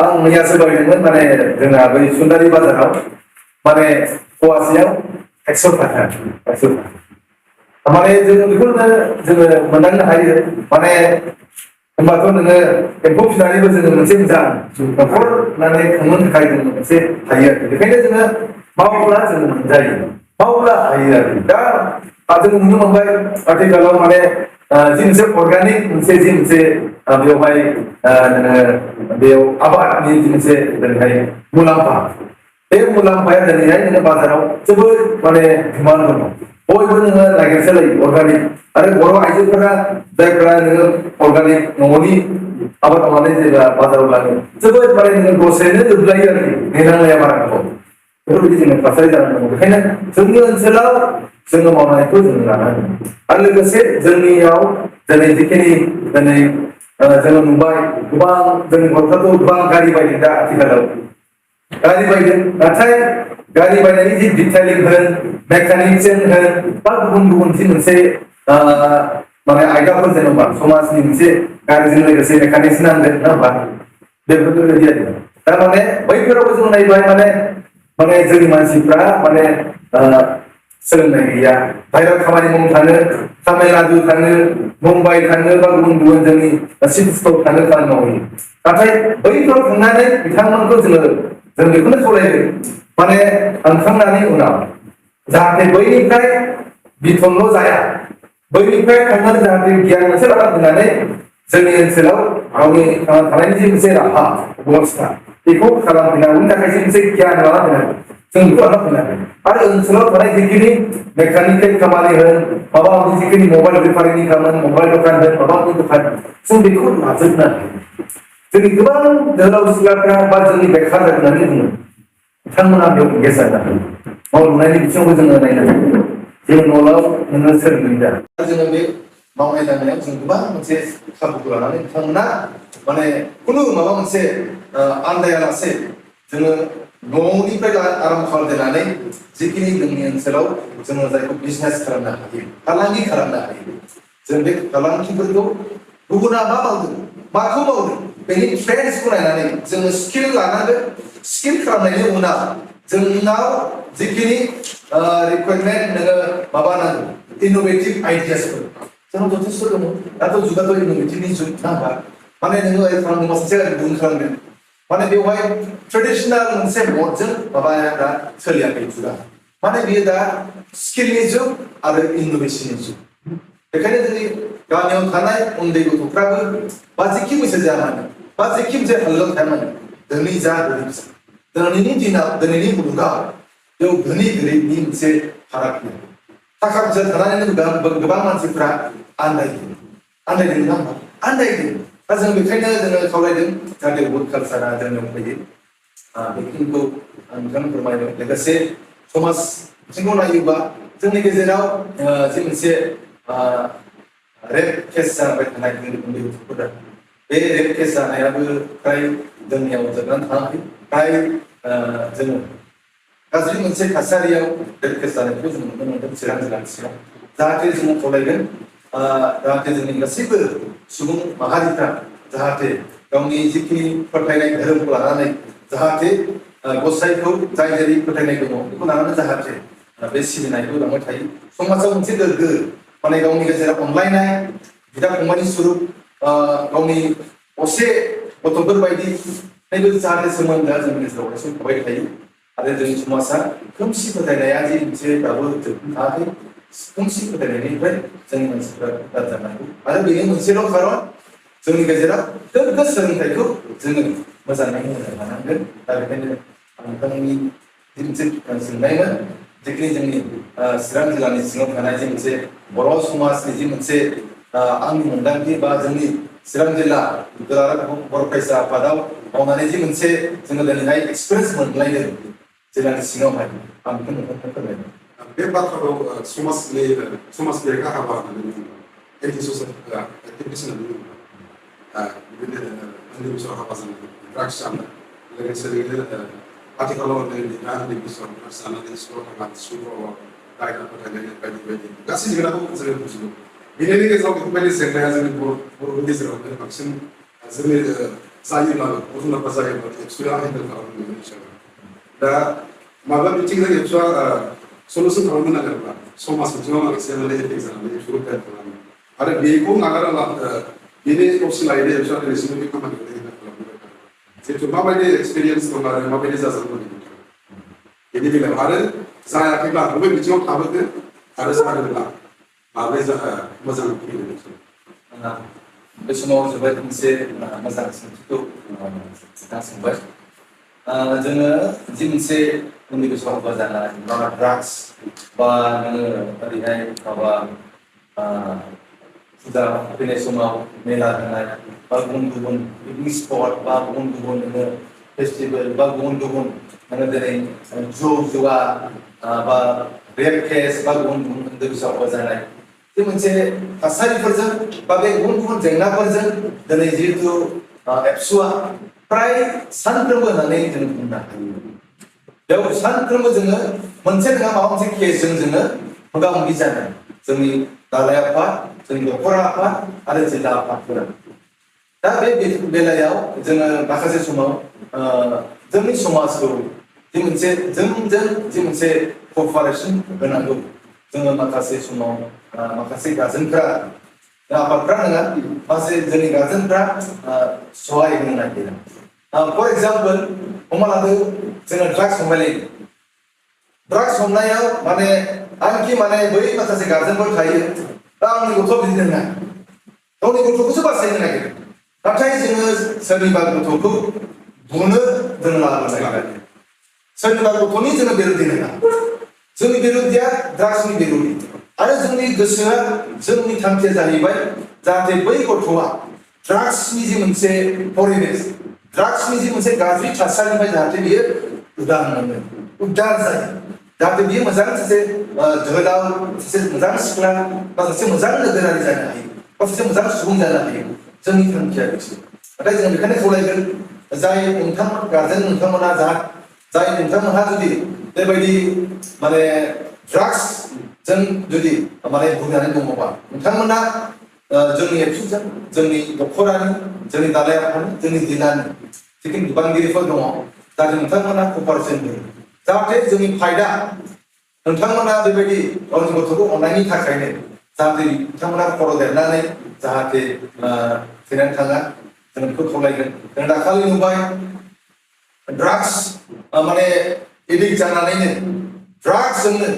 आं मैयासो बायदोंमोन माने जोंहा बै सुन्दारि बाजाराव माने फवासेयाव 100 थाखा माने जों बेखौनो जोङो मोनदांनो हायो माने होनबाथ' नोङो एम्फौ फिसिनानैबो जोङो मोनसे मोजां न'खर होननानै खुंनो थाखाय जोङो मोनसे हायो आरो बेखायनो जोङो मावोब्ला जोङो मोनजायो मावोब्ला हायो आरो दा जों नुनो मोनबाय आथिखालाव माने जि मोनसे अर्गानिक मोनसे जि मोनसे बेवहाय नोङो बेयाव आबादनि जि मोनसे दिनैहाय मुलाम्फा बे मुलाम्फाया दिनैहाय नोङो बाजाराव जोबोद माने डिमान्ड दङ बयबो नोङो नागिरसोलायो अर्गानिक आरो बर' आइजोफोरा जायफोरा नोङो अर्गानिक न'नि आबाद मावनानै जेब्ला बाजाराव लाङो जोबोद माने नोङो दसेनो जोबलायो आरोखि नेनांलाया बारा गोबाव बेफोरबायदि जोङो थासारि जानानै दङ बेखायनो जोंनि ओनसोलाव जोङो मावनायखौ जोङो लानांगोन आरो लोगोसे जोंनियाव दिनै जिखिनि दिनै जोङो नुबाय गोबां जोंनि बर'फ्राथ' गोबां गारि बायदों दा आथिखालाव गारि बायदों नाथाय गारि बायनायनि जि डिटेलिं होन मेकानिकजों होन बा गुबुन गुबुन जि मोनसे माने आयदाफोर जेन'बा समाजनि मोनसे गारिजों लोगोसे मेकानिक्स नांगोन नङा होमबा बेफोरबायदि आरो थारमाने बैफोरावबो जों नायबाय माने जोंनि मानसिफ्रा माने सोलोंनाय गैया बाहेरायाव खामानि मावनो थाङो तामिलनाडु थाङो मुम्बाइ थाङो बा गुबुन गुबुन जोंनि सिटिसफ्राव थाङो खामानि मावहैयो नाथाय बैफोराव थांनानै बिथांमोनखौ जों बेखौनो खावलायदों माने थांखांनायनि उनाव जाहाथे बैनिफ्राय बिथनल' जाया बैनिफ्राय थांनानै जाहाथे गियान मोनसे लाना फैनानै जोंनि ओनसोलाव गावनि थांना थानायनि जि मोनसे राहा बेबस्था बेखौ खालामफैनांगौनि थाखाय जि मोनसे गियान लाना फैनांगौ जों बेखौ लाना फैनांगोन आरो ओनसोलाव थानाय जिखिनि मेकानिकेल खामानि होन माबा मोनसे जिखिनि मबाइल रिपारिंनि खामानि मबाइल दखान होन माबा मोनसे दखान जों बेखौ लाजोबनो जोंनि गोबां जोहोलाव सिख्लाफ्रा बा जोंनि बेखार होननानै बुङो बिथांमोना बेयाव इंगेज जानो हायो मावलुनायनि बिथिङावबो जोङो नायनो हायो जों न'आव नोङो सोलोंदों दा जोङो बे मावनाय दांनायाव जों गोबां मोनसे खाबुखौ लानानै बिथांमोना माने खुनु माबा मोनसे आन्दायालासे जोङो न'निफ्राय आराम्भ खालामजेननानै जिखिनि जोंनि ओनसोलाव जोङो जायखौ बिजनेस खालामनो हायो फालांगि खालामनो हायो जों बे फालांगिफोरखौ गुबुना मा मावदों माखौ मावदों बेनि ट्रेन्ड्सखौ नायनानै जोङो स्किल लानांगोन स्किल खालामनायनि उनाव जोंनाव जिखिनि रिक्वायरमेन्ट नोङो माबा नांगौ इनोभेटिभ आइडियासफोर जोंनाव जथेस्थ' दङ दाथ' जुगाथ' इनोभेटिभनि जुग नङा होमबा माने नोङो खालामदों सासे गुबुन खालामदों माने बेवहाय ट्रेडिसनेल मोनसे मदजों माबाया दा सोलियाखै जुगा माने बेयो दा स्किलनि जुग आरो इनोभेशननि जुग बेखायनो जोंनि गामियाव थानाय उन्दै गथ'फ्राबो बा जेखि बैसो जाया मानो बा जेखि मोनसे हालोदाव थाया मानो धोनि जा गोरिब जा दिनैनि दिनाव दिनैनि मुलुगाव बेयाव धोनि गोरिबनि मोनसे फाराग दं थाखा फैसा थानानैनो गोबां मानसिफ्रा आन्दायदों नङा होमबा आन्दायदों दा जों बेखायनो जोङो खावलायदों जाहाथे बुहुत कालसारा जोंनाव फैयो बेखिनिखौ आं नोंथांनो फोरमायबाय लोगोसे समाज बिथिंखौ नायोबा जोंनि गेजेराव जि मोनसे रेप केस जाबाय थानाय उन्दै गथ'फोरा बे रेप केस जानायाबो फ्राय जोंनियाव जोबनानै थाङाखै फ्राय जोङो गाज्रि मोनसे थासारियाव रेप केस जानायखौ जों नुनो मोनदों चिरां जिल्लानि सिङाव जाहाथे जोङो खावलायगोन जाहाथे जोंनि गासैबो सुबुं माहारिफ्रा जाहाथे गावनि जिखिनि फोथायनाय धोरोमखौ लानानै जाहाथे गसाइखौ जाय जेरै फोथायनाय दङ बेखौ लानानै जाहाथे बे सिबिनायखौ लांबाय थायो समाजाव मोनसे गोग्गो माने गावनि गेजेराव अनलायनाय बिदा फंबायनि सुरुप गावनि असे गथ'फोर बायदि जाहाथे सोमोन्दोआ जोंनि गेजेराव अरायसम थाबाय थायो आरो जोंनि समाजा खोमसि फोथायनाया जे मोनसे दाबो जोबनो थाङाखै खोमसि फोथायनायनिफ्राय जोंनि मानसिफ्रा उदार जानांगौ आरो बेनि मोनसेल' खारन जोंनि गेजेराव गोग्गो सोलोंथाइखौ जोङो मोजाङै होनो हानांगोन दा बेखायनो नोंथांनि मोनसे सोंनायमोन जिखिनि जोंनि चिरां जिल्लानि सिङाव थानाय जे मोनसे बर' समाजनि जि मोनसे आंनि मोन्दांथि बा जोंनि चिरां जिल्ला बर' फरायसा आफादाव मावनानै जि मोनसे जोङो दिनैहाय एक्सपिरियेन्स मोनलायदों जिल्लानि सिङावहाय आं बेखौ नोंथांनो फोरमायदों बे बाथ्राखौ समाज बेरेखा हाबा होननानै बुङो एन्टि ससियेल एक्टिभिटिस होननानै बुङो बिदिनो उन्दै बैसोआव हाबा जानाय ड्राग्स जानाय लोगोसे आथिखालाव उन्दै बैसोआव ड्राग्स जानानै स्कुलाव थांनानै स्कुलफ्राव दायना फोथायनाय बायदि बायदि गासै जेंनाखौ जोङो बुजियो बेनि गेजेराव बेफोरबायदि जेंनाया जोंनि बर'नि गेजेरावनो बांसिन जोंनि जायोब्लाबो गथ'फोर जायोब्ला एक्सुवेलि हेन्डेल खालामनो हिसाबै दा माबा बिथिंजों एबसुआ सल्युसन खालामनो नागिरब्ला समाज बिथिङाव माखासे माने एफेक्ट जानानै एबसुखौ हेल्प खालामो आरो बेखौ नागाराब्ला बेनि अप्सन लायैनो एबसुआ दिनैसिम बे खामानिखौ हेल्प खालामबाय थादों जिहेतु माबायदि एक्सपिरियेन्स दं आरो माबायदि जाजागोन बेनि बेलायाव आरो जायाखैब्ला बबे बिथिङाव थाबोगोन आरो जादोंब्ला माब्रै मोजां फैगोन बे समाव जोबोद मोनसे मोजां सोंथिखौ नोंथाङा सोंबाय जोङो जि मोनसे उन्दै बैसोआव हाबा जानाय बा ड्राग्स बा नोङो ओरैहाय माबा फुजा फैनाय समाव मेला होनाय बा गुबुन गुबुन पिकनिक स्पट बा गुबुन गुबुन नोङो फेस्टिभेल बा गुबुन गुबुन नोङो जेरै जुवा बा रेप केस बा गुबुन गुबुन उन्दै बैसोआव हाबा जानाय बे मोनसे थासारिफोरजों बा बे गुबुन गुबुन जेंनाफोरजों दिनै जिहेतु एबसुआ फ्राय सानफ्रोमबो होननानै जों बुंनो हायो बेयाव सानफ्रोमबो जोङो मोनसे नङा माबा मोनसे केसजों जोङो मोगा मोगि जानाय जोंनि दालाय आफाद जोंनि नखर आफाद आरो जिल्ला आफादफोरा दा बे बेलायाव जोङो माखासे समाव जोंनि समाजखौ जि मोनसे जोंजों जि मोनसे कपारेसन होनांगौ जोङो माखासे समाव माखासे गार्जेनफ्रा आफादफ्रा नङा माखासे जोंनि गार्जेनफ्रा सहाय होनो नागिरो फर एग्जाम्पल हमना लादो जोङो ड्राग्स हमलायलायो ड्राग्स हमनायाव माने आंखि माने बै माखासे गार्जेनफोर थायो दा आंनि गथ'आ बिदि नङा गावनि गथ'खौसो बासायनो नागिरो नाथाय जोङो सोरनिबा गथ'खौ बुनो जों लाबोनो नागिरो सोरनिबा गथ'नि जोङो बिरोधि नङा जोंनि बिरोधिया ड्राग्सनि बिरोधि आरो जोंनि गोसोआ जोंनि थांखिया जाहैबाय जाहाथे बै गथ'आ ड्राग्सनि जि मोनसे परिबेस ड्राग्सनि जि मोनसे गाज्रि थासारिनिफ्राय जाहाथे बियो उदां मोनो उदार जायो जाहाथे बियो मोजां सासे जोहोलाव सासे मोजां सिख्ला बा सासे मोजां नोगोरारि जानो हायो बा सासे मोजां सुबुं जानो हायो जोंनि थांखिया बेसो नाथाय जों बेखायनो खावलायगोन जाय नोंथांमोन गार्जेन नोंथांमोना जाय नोंथांमोनहा जुदि बेबायदि माने ड्राग्स जों जुदि माने भुगिनानै दङबा नोंथांमोना जोंनि एबसुजों जोंनि नखरानि जोंनि दालाय आफादनि जोंनि जिल्लानि जिखिनि बिबानगिरिफोर दङ जाहाथे नोंथांमोना कपारेसन होयो जाहाथे जोंनि फायदा नोंथांमोना बेबायदि गावनि गथ'खौ अननायनि थाखायनो जाहाथे नोंथांमोना खर' देरनानै जाहाथे थैनानै थाङा जों बेखौ खावलायगोन जों दाखालि नुबाय ड्राग्स माने एडिक्ट जानानैनो ड्राग्सजोंनो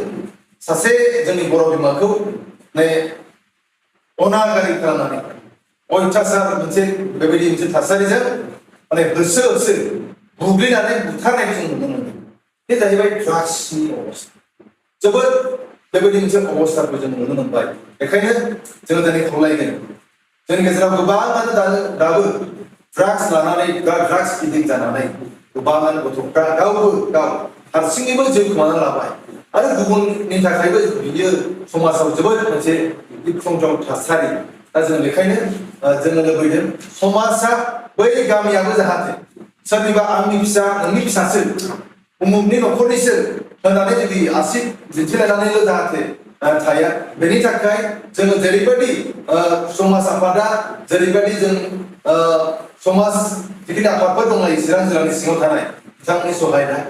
सासे जोंनि बर' बिमाखौ माने अनागारि खालामनानै अयथासार मोनसे बेबायदि मोनसे थासारिजों माने होसो होसो बुग्लिनानै बुथारनायखौ जों नुनो मोनदों बे जाहैबाय ड्राग्सनि अबस्था जोबोद बेबायदि मोनसे अबस्थाखौ जों नुनो मोनबाय बेखायनो जोङो दिनै खावलायगोन जोंनि गेजेराव गोबाङानो दाबो ड्राग्स लानानै ड्राग्स एडिक्ट जानानै गोबाङानो गथ'फ्रा गाव हारसिङैबो जिउ खोमाना लाबाय आरो गुबुननि थाखायबो बियो समाजाव जोबोद मोनसे गिख्रंथाव थासारि दा जों बेखायनो जोङो लुबैदों समाजा बै गामियाबो जाहाथे सोरनिबा आंनि फिसा नोंनि फिसासो उमुगनि नखरनिसो होननानै जुदि आसि दिन्थिलायनानैल' जाहाथे थाया बेनि थाखाय जोङो जेरैबायदि समाज आफादा जेरैबायदि जों समाज जिखिनि आफादफोर दंलायो चिरां जिल्लानि सिङाव थानाय बिथांमोननि सहायनाय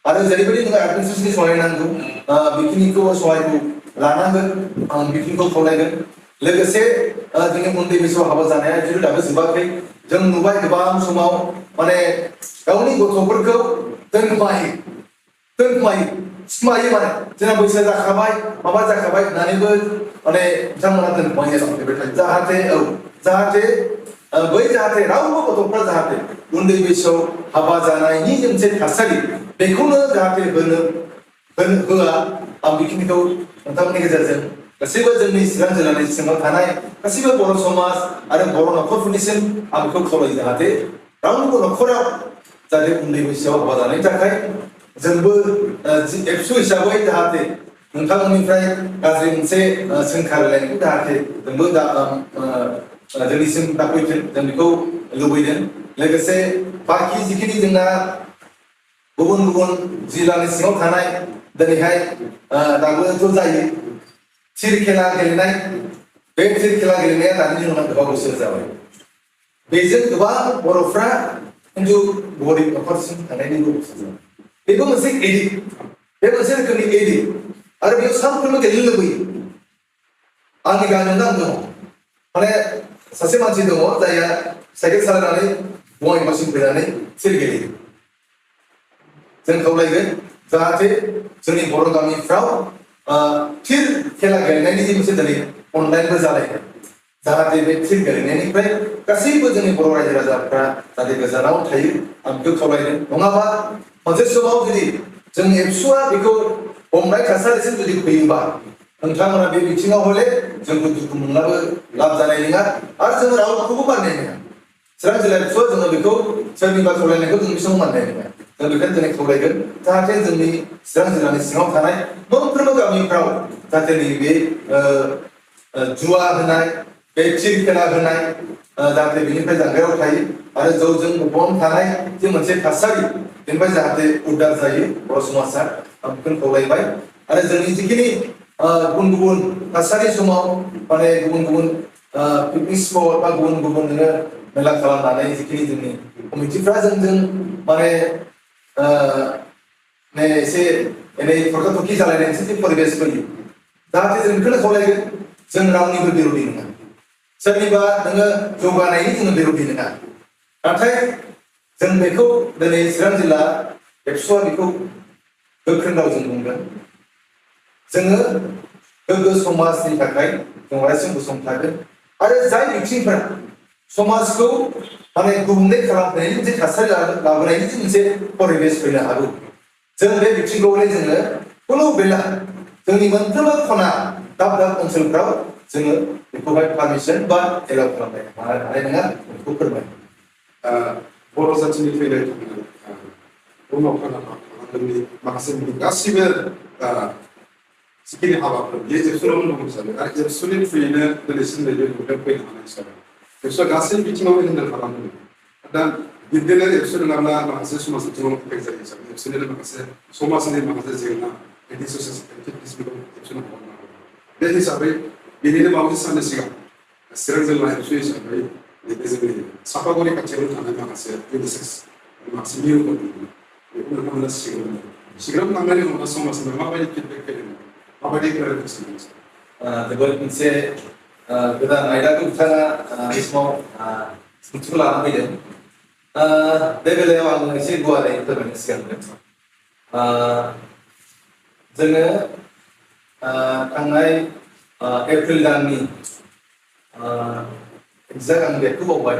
आरो जेरैबायदि नोङो एडमिनिस्ट्रेसननि सहाय नांगौ बेखिनिखौ सहायखौ लानांगोन आं बेखिनिखौ खावलायगोन लोगोसे जोंनि उन्दै बैसोआव हाबा जानाया जुदि दाबो जोबाखै जों नुबाय गोबां समाव माने गावनि गथ'फोरखौ दोनखुमायो सिखोमायो माने जोंना बैसो जाखाबाय माबा जाखाबाय होननानैबो माने बिथांमोना दोनखुमायो जाहाथे जाहाथे जाहाथे रावबो गथ'फ्रा जाहाथे उन्दै बैसोआव हाबा जानायनि मोनसे थासारि बेखौनो जाहाथे होआ आं बेखिनिखौ नोंथांमोननि गेजेरजों गासैबो जोंनि चिरां जिल्लानि सिङाव थानाय गासैबो बर' समाज आरो बर' न'खरफोरनिसिम आं बेखौ खावलायो जाहाथे रावबो न'खराव जाहाथे उन्दै बैसोआव हाबा जानायनि थाखाय जोंबो एबसु हिसाबै जाहाथे नोंथांमोननिफ्राय गाज्रि मोनसे सोंखारिलायनायखौ जाहाथे जोंबो जोंनिसिम दा फैथों जों बेखौ लुबैदों लोगोसे बाखि जिखिनि जोंना गुबुन गुबुन जिल्लानि सिङाव थानाय दिनैहाय दाबोथ' जायो थिर खेला गेलेनाय बे थिर खेला गेलेनाया दानि दिनाव गोबां बोसोर जाबाय बेजों गोबां बर'फ्रा खिन्थु गरिब न'खरसिम थानायनि बोसोर जाबाय बेबो मोनसे एडिक्ट बे मोनसे रोखोमनि एडिक्ट आरो बेयाव सानफ्रोमबो गेलेनो लुबैयो आंनि गामियावनो आं दङ माने सासे मानसि दङ जायहा साइकेल सालायनानै बङाइगावसिम फैनानै थिर गेलेयो जों खावलायगोन जाहाथे जोंनि बर' गामिफ्राव थिर खेला गेलेनायनि जे मोनसे दिनै अनलाइनबो जालायगोन जाहाथे बे थिर गेलेनायनिफ्राय गासैबो जोंनि बर' रायजो राजाफ्रा जाहाथे गोजानाव थायो आं बेखौ खावलायगोन नङाबा मोनसे समाव जुदि जोंनि एबसुआ बेखौ हमनाय थासारिसिम जुदि फैयोबा नोंथांमोना बे बिथिङाव हले जोंबो दुखु मोनब्लाबो लाब जानाय नङा आरो जोङो रावखौबो मानिनाय नङा चिरां जिल्ला एबसुआ जोङो बेखौ सोरनिबा खावलायनायखौ जों बिसोर मानिनाय नङा जों बेखायनो दिनै खावलायगोन जाहाथे जोंनि चिरां जिल्लानि सिङाव थानाय मोनफ्रोमबो गामिफ्राव जाहाथे नैबे जुवा होनाय बे थिर खेला होनाय जाहाथे बेनिफ्राय जानगाराव थायो आरो जौजों गब'नानै थानाय जे मोनसे थासारि बेनिफ्राय जाहाथे उदार जायो बर' समाजा आं बेखौनो खावलायबाय आरो जोंनि जिखिनि गुबुन गुबुन थासारि समाव माने गुबुन गुबुन पिकनिक स्पट बा गुबुन गुबुन नोङो मेला खालामनानै जिखिनि जोंनि कमिटिफ्रा जोंजों माने एसे एनै थरखा-थरखि जालायनाय मोनसे परिबेस फैयो जाहाथे जों बेखौनो खावलायगोन जों रावनिबो बिर'धि नङा सोरनिबा नोङो जौगानायनि जोङो बिर'धि नङा नाथाय जों बेखौ दिनै चिरां जिल्ला एबसुआ बेखौ गोख्रों रावजों बुंगोन जोङो गोग्गो समाजनि थाखाय जों अरायसम गसंथागोन आरो जाय बिथिंफोरा समाजखौ माने गुबुंले खालामनायनि मोनसे थासारि लाबोनायनि मोनसे परिबेस फैनो हागौ जों बे बिथिंखौहाय जोङो खुनु बेला जोंनि मोनफ्रोमबो खना दाब दाब ओनसोलफ्राव जोङो बेखौहाय पारमिसन बा एलाउ खालामनो हानाय नङा बेखौ फोरमायो बर' जाथिनि फैनाय उनाव फालांगिनि माखासे गासिबो जिखिनि हाबाफोर बे एबसुआवनो दं हिसाबै आरो एबसुनि थ्रुयैनो दिनैसिम नैबे मुगायाव फैनो हानाय हिसाबै एबसुआ गासै बिथिङाव हेन्डेल खालामदों दा बिदिनो एबसु नङाब्ला माखासे समाज बिथिङाव इफेक्ट जायो हिसाबै एबसुनिनो माखासे समाजनि माखासे जेंना एन्टि ससियेल एक्टिभिटिसफोरखौ एबसुनो खालामनांगौ बे हिसाबै बेनिनो माखासे साननि सिगां चिरां जिल्ला एबसु हिसाबै नैबे जोंनि सापागुरि खाथियाव थानाय माखासे इउनिसेक्स माखासे मिरुफोर दङ बेखौ नोंथांमोना सिग्रोमलांनायनि उनाव समाजनिफ्राय माबायदि फिडबेक फैदों माबायदि क्लारिफिकेसन जोबोद मोनसे गोदान आयदाखौ बिथाङा बे समाव सोंथिखौ लानानै फैदों बे बेलायाव आं एसे गुवारै फोरमायनो सिगांदों जोङो थांनाय एप्रिल दाननि एक्जाक्ट आं डेटखौ बावबाय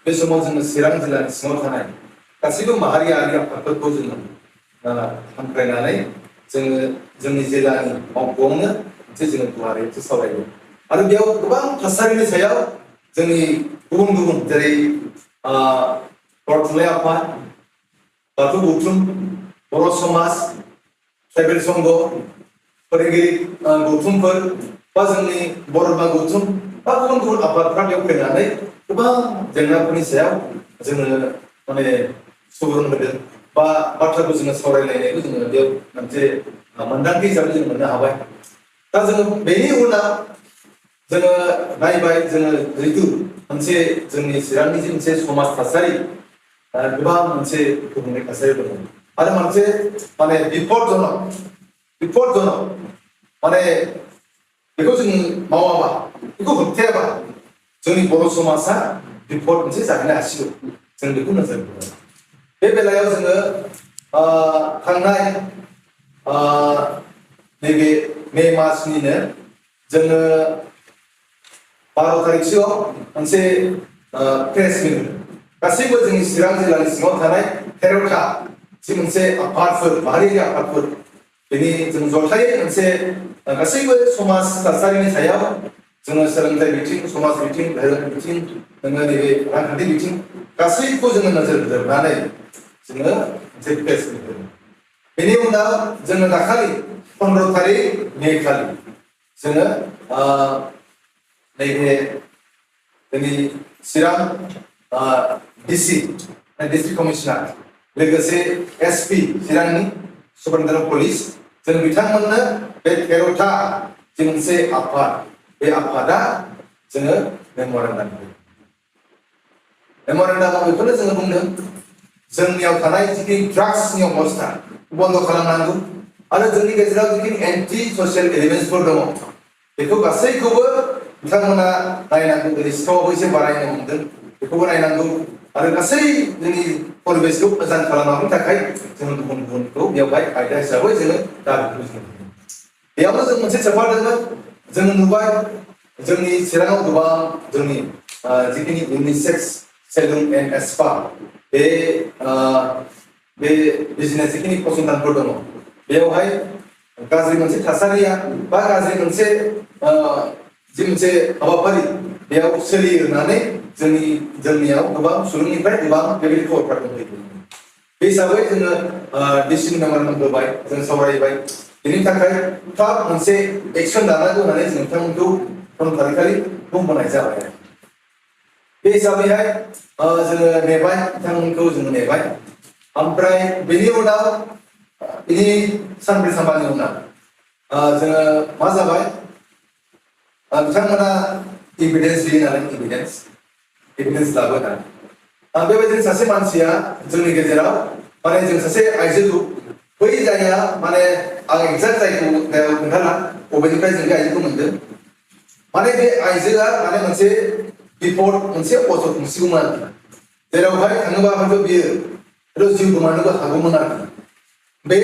बे समाव जोङो चिरां जिल्लानि सिङाव थानाय गासैबो माहारियारि आफादफोरखौ जोङो हांख्रायनानै जोङो जोंनि जिल्लानि मावख'आवनो मोनसे जोङो गुवारै मोनसे सावरायदों आरो बेयाव गोबां थासारिनि सायाव जोंनि गुबुन गुबुन जेरै बर' थुनलाइ आफाद बाथौ गौथुम बर' समाज ट्राइबेल संघ फोरोंगिरि गौथुमफोर बा जोंनि बर'मा गौथुम बा गुबुन गुबुन आफादफ्रा बेयाव फैनानै गोबां जेंनाफोरनि सायाव जोङो माने सुबुरुन होदों बा बाथ्राखौ जोङो सावरायलायनायखौ जोङो बेयाव मोनसे मोन्दांथि हिसाबै जों मोननो हाबाय दा जोङो बेनि उनाव जोङो नायबाय जोङो जिहेतु मोनसे जोंनि चिरांनि जे मोनसे समाज थासारि गोबां मोनसे गुबुंले थासारि दङ आरो मोनसे माने बिपदजनक माने बेखौ जों मावाबा बेखौ होबथायाबा जोंनि बर' समाजा बिपद मोनसे जाहैनो हासिगौ जों बेखौ नोजोर होयो बे बेलायाव जोङो थांनाय नैबे मे मासनिनो जोङो 12 तारिखसोआव मोनसे प्रेस मिट गासैबो जोंनि चिरां जिल्लानि सिङाव थानाय 13टा जि मोनसे आफादफोर माहारियारि आफादफोर बेनि जों जथायै मोनसे गासैबो समाज थासारिनि सायाव जोङो सोलोंथाइ बिथिं समाज बिथिं धोरोम बिथिं जोङो नैबे रांखान्थि बिथिं गासैखौ जोङो नोजोर होनानै जोङो मोनसे प्रेस मिट होदों बेनि उनाव जोङो दाखालि 15 तारिख मे खालि जोङो नैबे जोंनि चिरां डिसि डिस्ट्रिक्ट कमिशनार लोगोसे एसपि चिरांनि सुपारिनटेन्डेन्ट पुलिस जों बिथांमोननो बे 13टा जि मोनसे आफाद बे आफादा जोङो मेम'रेन्डाम मेम'रेन्डामाव बेखौनो जोङो बुंदों जोंनियाव थानाय जिखिनि ड्राग्सनि अबस्था बन्द खालामनांगौ आरो जोंनि गेजेराव जिखिनि एन्टि ससियेल एलिमेन्ट्सफोर दङ बेखौ गासैखौबो बिथांमोना नायनांगौ दिनै सिखावाबो एसे बारायनो हमदों बेखौबो नायनांगौ आरो गासै जोंनि परिबेसखौ मोजां खालामनायनि थाखाय जों गुबुनखौ बेवहाय आयदा हिसाबै जोङो दाबिखौ जों बेयावनो जों मोनसे सोफादोंमोन जोङो नुबाय जोंनि चिराङाव गोबां जोंनि जिखिनि इउनिसेक्स सेलुन एन्ड स्पा बे बिजनेस जिखिनि फसंथानफोर दङ बेवहाय गाज्रि मोनसे थासारिया बा गाज्रि मोनसे जि मोनसे हाबाफारि बेयाव सोलियो होननानै जोंनियाव गोबां सुबुंनिफ्राय गोबां बेबायदि खबरफोर दंफैयो बे हिसाबै जोङो डिसिनि मेम'रेन्डाम होबाय जों सावरायबाय बेनि थाखाय थाब मोनसे एक्सन लानांगौ होननानै जों नोंथांमोनखौ 15 तारिखखालि बुंबोनाय जाबाय बे हिसाबैहाय जोङो नेबाय बिथांमोनखौ जोङो नेबाय ओमफ्राय बेनि उनाव बेनि सानब्रै सानबानि उनाव जोङो मा जाबाय बिथांमोना एभिडेन्स होयो नालाय एभिडेन्स लाबोनानै बेबायदिनो सासे मानसिया जोंनि गेजेराव माने जों सासे आइजोखौ बै जायगा माने आं एक्जाक्ट जायखौ खोन्थाला बबेनिफ्राय जों बे आइजोखौ मोनदों माने बे आइजोआ माने मोनसे बिपद मोनसे अजद मोनसिगौमोन आरोखि जेरावहाय थाङोबा हयथ' बियो जिउ गोमानोबो हागौमोन आरोखि बे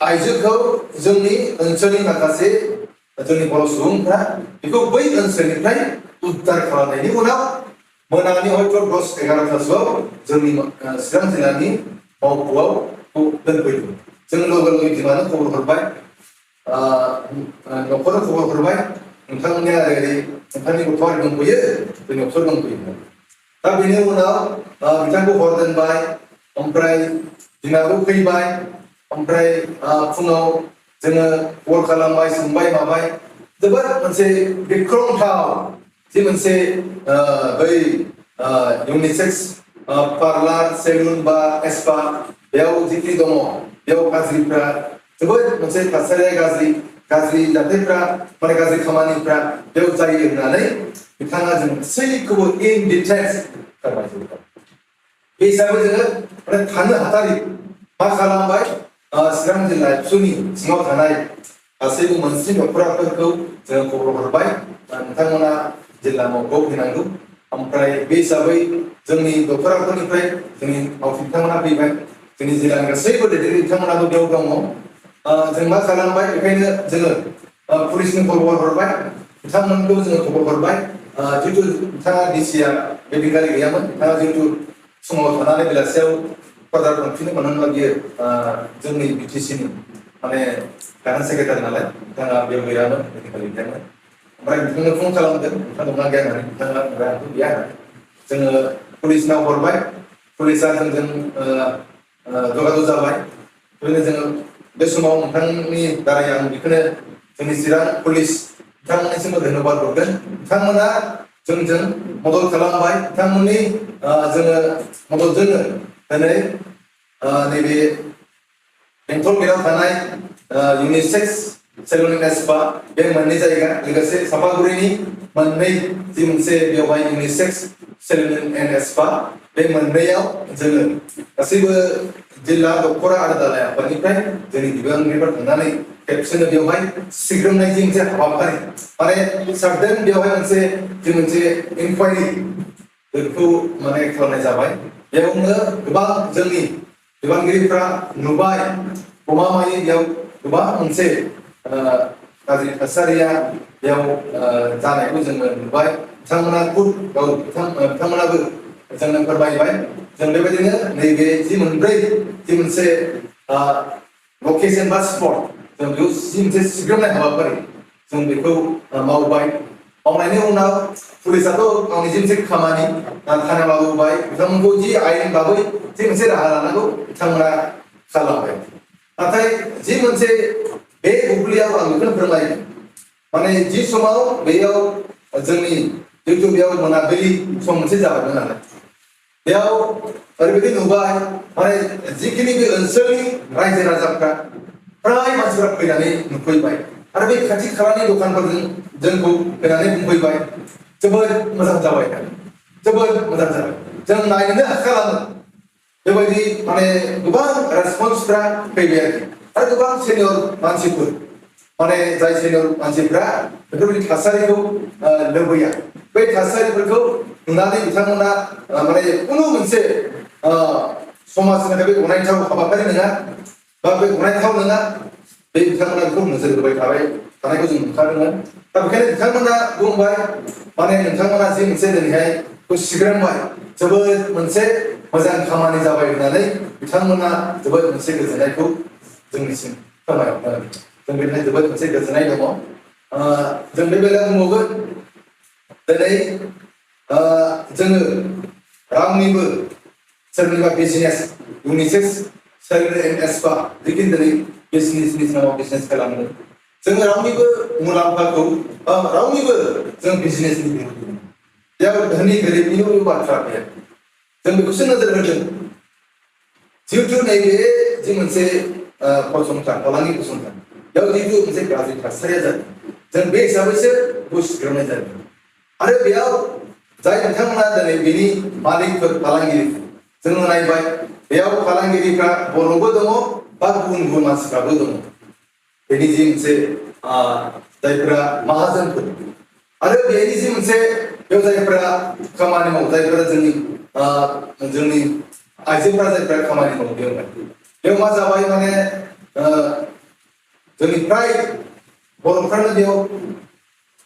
आइजोखौ जोंनि ओनसोलनि माखासे जोंनि बर' सुबुंफ्रा बेखौ बै ओनसोलनिफ्राय उद्धार खालामनायनि उनाव मोनानि हयथ' 10-11टासोआव जोंनि चिरां जिल्लानि मावख'आव दोनफैदों जों लोगो लोगो बिमानो खबर हरबाय न'खराव खबर हरबाय नोंथांमोननिया ओरै नोंथांनि गथ'आ दंफैयो जोंनि न'खर दंफैयो दा बेनि उनाव बिथांखौ हर दोनबाय ओमफ्राय दिनाबो फैबाय ओमफ्राय फुङाव जोङो कल खालामबाय सोंबाय माबाय जोबोद मोनसे गिख्रंथाव जि मोनसे बै इउनिसेक्स पार्लार सेलुन बा स्पा बेयाव जिखिनि दङ बेयाव गाज्रिफ्रा जोबोद मोनसे थासारिया गाज्रि जाथायफ्रा माने गाज्रि खामानिफ्रा बेयाव जायो होननानै बिथाङा जों गासैखौबो इन डिटेल्स फोरमायजोबबाय बे हिसाबै जोङो माने थानो हाथारि मा खालामबाय चिरां जिल्ला एबसुनि सिङाव थानाय गासैबो मोनस्नि न'खरफोरखौ जोङो खबर हरबाय नोंथांमोना जिल्ला मावख'आव फैनांगौ ओमफ्राय बे हिसाबै जोंनि डक्टरफोरनिफ्राय जोंनि मावथि बिथांमोना फैबाय जोंनि जिल्लानि गासैबो दैदेनगिरि बिथांमोनाबो बेयाव दङ जों मा खालामबाय बेखायनो जोङो पुलिसनि खबर हरबाय बिथांमोनखौ जोङो खबर हरबाय जिहेतु बिथाङा डिसिआ बे दिनखालि गैयामोन बिथाङा जिहेतु समाव थानानै बेलासियाव क'क्राझार थांफिनो मानोना बियो जोंनि बिटिसिनि माने गाहाय सेक्रेटारि नालाय बिथाङा बेयाव गैयामोन बे दिनखालि गैयामोन ओमफ्राय बिथांनो फन खालामदों बिथाङा दंना गैया होननानै बिथाङा आंथ' गैया होननानै जोङो पुलिसनाव हरबाय पुलिसा जोंजों जगाजग जाबाय बेखायनो जोङो बे समाव नोंथांनि दारै आं बेखौनो जोंनि चिरां पुलिस बिथांमोननिसिमबो धन्यबाद हरगोन बिथांमोना जोंजों मदद खालामबाय बिथांमोननि जोङो मददजोंनो दिनै नैबे बेंटल गेटआव थानाय इउनिसेक्स Salon and Spa बे मोननै जायगा लोगोसे सापागुरिनि मोननै जि मोनसे बेवहाय Unisex Salon and Spa बे मोननैयाव जोङो गासैबो जिल्ला दखरा आरो दालाय आफादनिफ्राय जोंनि बिबानगिरिफोर थांनानै खेबसेनो बेवहाय सिग्रोमनायनि मोनसे हाबाफारि माने सारदों बेवहाय मोनसे इनक्वायरि बेखौ माने खालामनाय जाबाय बेयावनो गोबां जोंनि बिबानगिरिफ्रा नुबाय गमामायै बेयाव गोबां मोनसे गाज्रि थासारिया बेयाव जानायखौ जोङो नुबाय बिथांमोना बिथांमोनाबो जोंनो फोरमायबाय जों बेबायदिनो नैबे जि मोनसे लकेसन बा स्पट जों बेयाव जि मोनसे सिग्रोमनाय हाबाफारि जों बेखौ मावबाय मावनायनि उनाव पुलिसाथ' गावनि जि मोनसे खामानि थाना लाबोबाय बिथांमोनखौ जि आयेन बाबै जि मोनसे राहा लानांगौ बिथांमोना खालामबाय नाथाय जि मोनसे बे बुब्लियाव आं बेखौनो फोरमायो माने जि समाव बेयाव जोंनि जिहेतु बेयाव मोनाबिलि सम मोनसे जाबायमोन नालाय बेयाव ओरैबायदि नुबाय माने जिखिनि बे ओनसोलनि रायजो राजाफ्रा फ्राय मानसिफ्रा फैनानै नुफैबाय आरो बे खाथि खालानि दखानफोरजों जोंखौ फैनानै बुंफैबाय जोबोद मोजां जाबाय जोबोद मोजां जाबाय जों नायनोनो हाखालामोन बेबायदि माने गोबां रेसपन्सफ्रा फैबाय आरो गोबां सिनियर मानसिफोर माने जाय सिनियर मानसिफ्रा बेफोरबायदि थासारिखौ लुबैया बै थासारिफोरखौ नुनानै बिथांमोना माने खुनु मोनसे समाजनि थाखाय बे गनायथाव हाबाफारि नङा बा बे गनायथाव नङा बे बिथांमोना बेखौ नोजोर होबाय थानायखौ जों नुखादोंमोन दा बेखायनो बिथांमोना बुंबाय माने नोंथांमोना जि मोनसे दिनैहाय सिग्रोमबाय जोबोद मोनसे मोजां खामानि जाबाय होननानै बिथांमोना जोबोद मोनसे गोजोननायखौ जोंनिसिम फोरमायहरदों जों बेनिफ्राय जोबोद मोनसे गोजोननाय दङ जों बे बेलायाव बुंबावगोन दिनै जोङो रावनिबो सोरनिबा business Unisex Salon and Spa जिखिनि दिनै बिजनेसनि नामाव बिजनेस खालामदों जोङो रावनिबो मुलाम्फाखौ रावनिबो जों बिजनेसनि बेयाव धोनि गोरिबनिबो बाथ्रा गैया जों बेखौसो नोजोर होदों जिहेतु नैबे जि मोनसे फसंथान फालांगि फसंथान बेयाव जिहेतु मोनसे गाज्रि थासारिया जादों जों बे हिसाबैसो बेखौ सिग्रोमनाय जादों आरो बेयाव जाय बिथांमोना दिनै बेनि मालिकफोर फालांगिरिफोर जोङो नायबाय बेयाव फालांगिरिफ्रा बर'बो दङ बा गुबुन मानसिफ्राबो दङ बेनि जि मोनसे जायफोरा माहाजोनफोर आरो बेनि जि मोनसे बेयाव जायफोरा खामानि मावो जायफोरा जोंनि आइजोफोरा जायफोरा खामानि मावो बेयाव मा जाबाय माने जोंनि फ्राय बर'फ्रानो बेयाव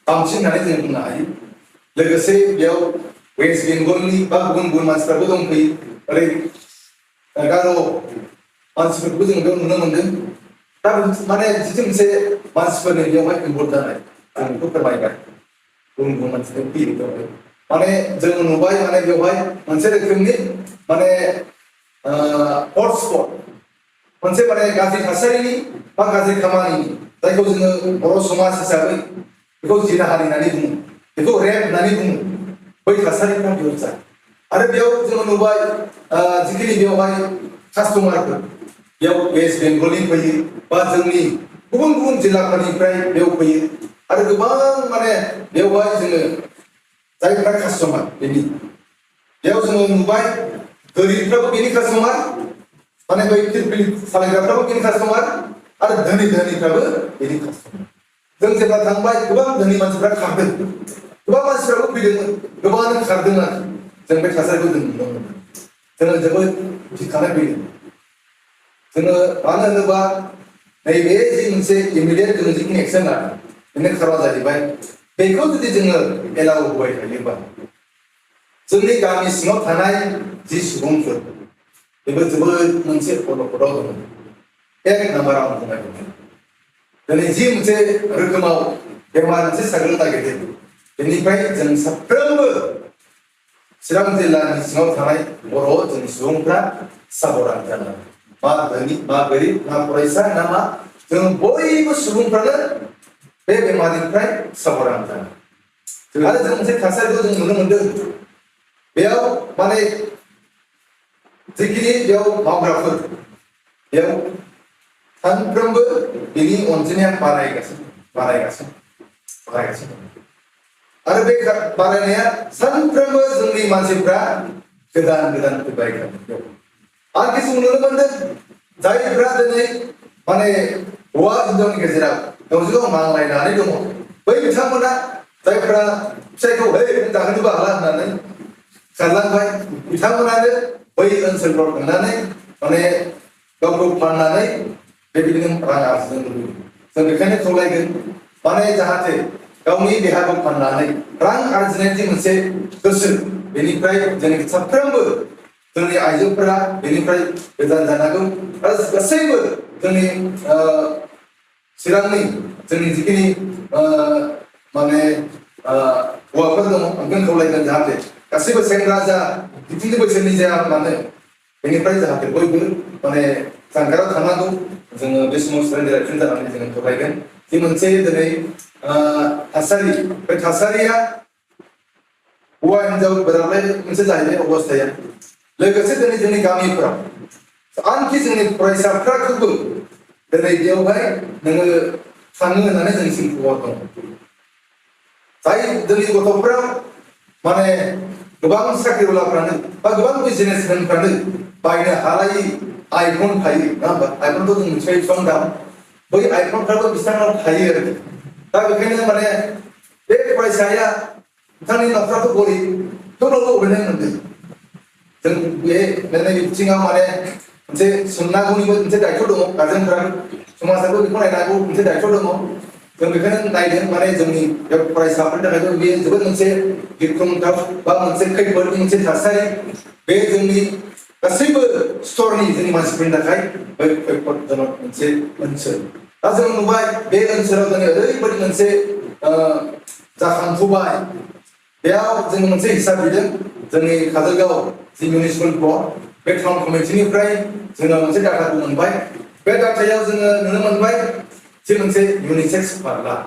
बांसिन होननानै जों बुंनो हायो लोगोसे बेयाव वेस्ट बेंगलनि बा गुबुन मानसिफ्राबो दंफैयो ओरै गार' मानसिफोरखौबो जों बेयाव नुनो मोनदों दा माने जिथु मोनसे मानसिफोरनि बेयावहाय इनभल्भ जानाय आं बेखौ फोरमायबाय गुबुन मानसिफोर फैयो बेवहाय माने जों नुबाय माने बेवहाय मोनसे रोखोमनि माने हटस्पट मोनसे माने गाज्रि थासारिनि बा गाज्रि खामानिनि जायखौ जोङो बर' समाज हिसाबै बेखौ जिनाहारि होननानै बुङो बेखौ रेप होननानै बुङो बै थासारिफ्रा बेयाव जायो आरो बेयाव जोङो नुबाय जिखिनि बेवहाय कास्टमारफोर बेयाव वेस्ट बेंगलनि फैयो बा जोंनि गुबुन जिल्लाफोरनिफ्राय बेयाव फैयो आरो गोबां माने बेवहाय जोङो जायफोरा कास्टमार बेनि बेयाव जोङो नुबाय गोरिबफ्राबो बेनि कास्टमार माने बै फिरफिलि सालायग्राफ्राबो बेनि कास्टमार आरो धोनिफ्राबो बेनि कास्टमार जों जेब्ला थांबाय गोबां धोनि मानसिफ्रा खारदों गोबां मानसिफ्राबो फैदोंमोन गोबाङानो खारदों आरो जों बे थासारिखौ जों नुनो मोनदों जोङो जोबोद गिखानाय फैदों जोङो मानो होनोबा नैबे जि मोनसे इमिडियेट जोङो जिखिनि एक्सन लादों बेनि खारना जाहैबाय बेखौ जुदि जोङो एलाव होबाय थायोबा जोंनि गामि सिङाव थानाय जि सुबुंफोर बेबो जोबोद मोनसे अलखदाव दङ एक नाम्बाराव बुंनाय दङ दिनै जि मोनसे रोखोमाव बेमार मोनसे साग्लोबनो नागिरदों बेनिफ्राय जों साफ्रोमबो चिरां जिल्लानि सिङाव थानाय बर' जोंनि सुबुंफ्रा साबधान जानांगौ मा धोनि मा गोरिब मा फरायसा ना मा जों बयबो सुबुंफ्रानो बे बेमारनिफ्राय साबधान जानांगौ आरो जों मोनसे थासारिखौ जों नुनो मोनदों बेयाव माने जिखिनि बेयाव मावग्राफोर बेयाव सानफ्रोमबो बिनि अनजिमाया बारायगासिनो आरो बे बारायनाया सानफ्रोमबो जोंनि मानसिफ्रा गोदान फैबाय थादों आरो किसु नुनो मोनदों जायफ्रा दिनै माने हौवा हिनजावनि गेजेराव गावजों गाव नांलायनानै दङ बै बिथांमोना जायफ्रा फिसायखौ है जाहोनोबो हाला होननानै खारलांबाय बिथांमोनानो बै ओनसोलफ्राव थांनानै माने गावखौ फाननानै बेबायदिनो रां आरजिनो लुबैयो जों बेखायनो खावलायगोन माने जाहाथे गावनि देहाखौ फाननानै रां आरजिनायनि मोनसे गोसो बेनिफ्राय जों साफ्रोमबो जोंनि आइजोफोरा बेनिफ्राय गोजान जानांगौ आरो गासैबो जोंनि चिरांनि जोंनि जिखिनि माने हौवाफोर दङ आं खावलायगोन जाहाथे गासैबो सेंग्रा जा जिखिनि बैसोनि जाया मानो बेनिफ्राय जाहाथे बयबो माने जानगाराव थानांगौ जोङो बे समाव रायजो रायजो जानानै जोङो खावलायगोन जि मोनसे दिनै थासारि बे थासारिया हौवा हिनजाव गोरोबलाय मोनसे जाहैबाय अबस्थाया लोगोसे दिनै जोंनि गामिफोराव आनखि जोंनि फरायसाफ्राखौबो दिनै बेयावहाय नोङो थाङो होननानै जोंनिसिम खबर दं जाय जोंनि गथ'फ्रा माने गोबां साख्रिआवलाफ्रानो बा गोबां बिजनेसमेनफ्रानो बायनो हालायि आइफन थायो नङा होमबा आइफनखौ जों मिथिबाय बेसेबां दाम बै आइफनफ्राबो बिथांनाव थायो आरो दा बेखायनो माने बे फरायसाया बिथांनि न'खराथ' गरिब थेवब्लाबो अबेनाय मोनदों जों बे बिथिङाव माने मोनसे सोंनांगौनिबो मोनसे दायथ' दङ गार्जेनफोरा समाजाबो बेखौ नायनांगौ मोनसे दायथ' दङ जों बेखायनो नायदों माने जोंनि फरायसाफोरनि थाखायबो बेयो जोबोद मोनसे गिख्रंथाव बा मोनसे खैफोदनि मोनसे थासारि बे जोंनि गासैबो स्तरनि जोंनि मानसिफोरनि थाखाय बै खैफोदजनक मोनसे ओनसोल दा जों नुबाय बे ओनसोलाव जोङो ओरैबायदि मोनसे जाखांफुबाय बेयाव जों मोनसे हिसाब बिदों जोंनि काजलगाव जि मिउनिसिपाल बर्ड बे टाउन कमिटिनिफ्राय जोङो मोनसे डाटाखौ मोनबाय बे डाटायाव जोङो नुनो मोनबाय जे मोनसे इउनिसेक्स पार्लार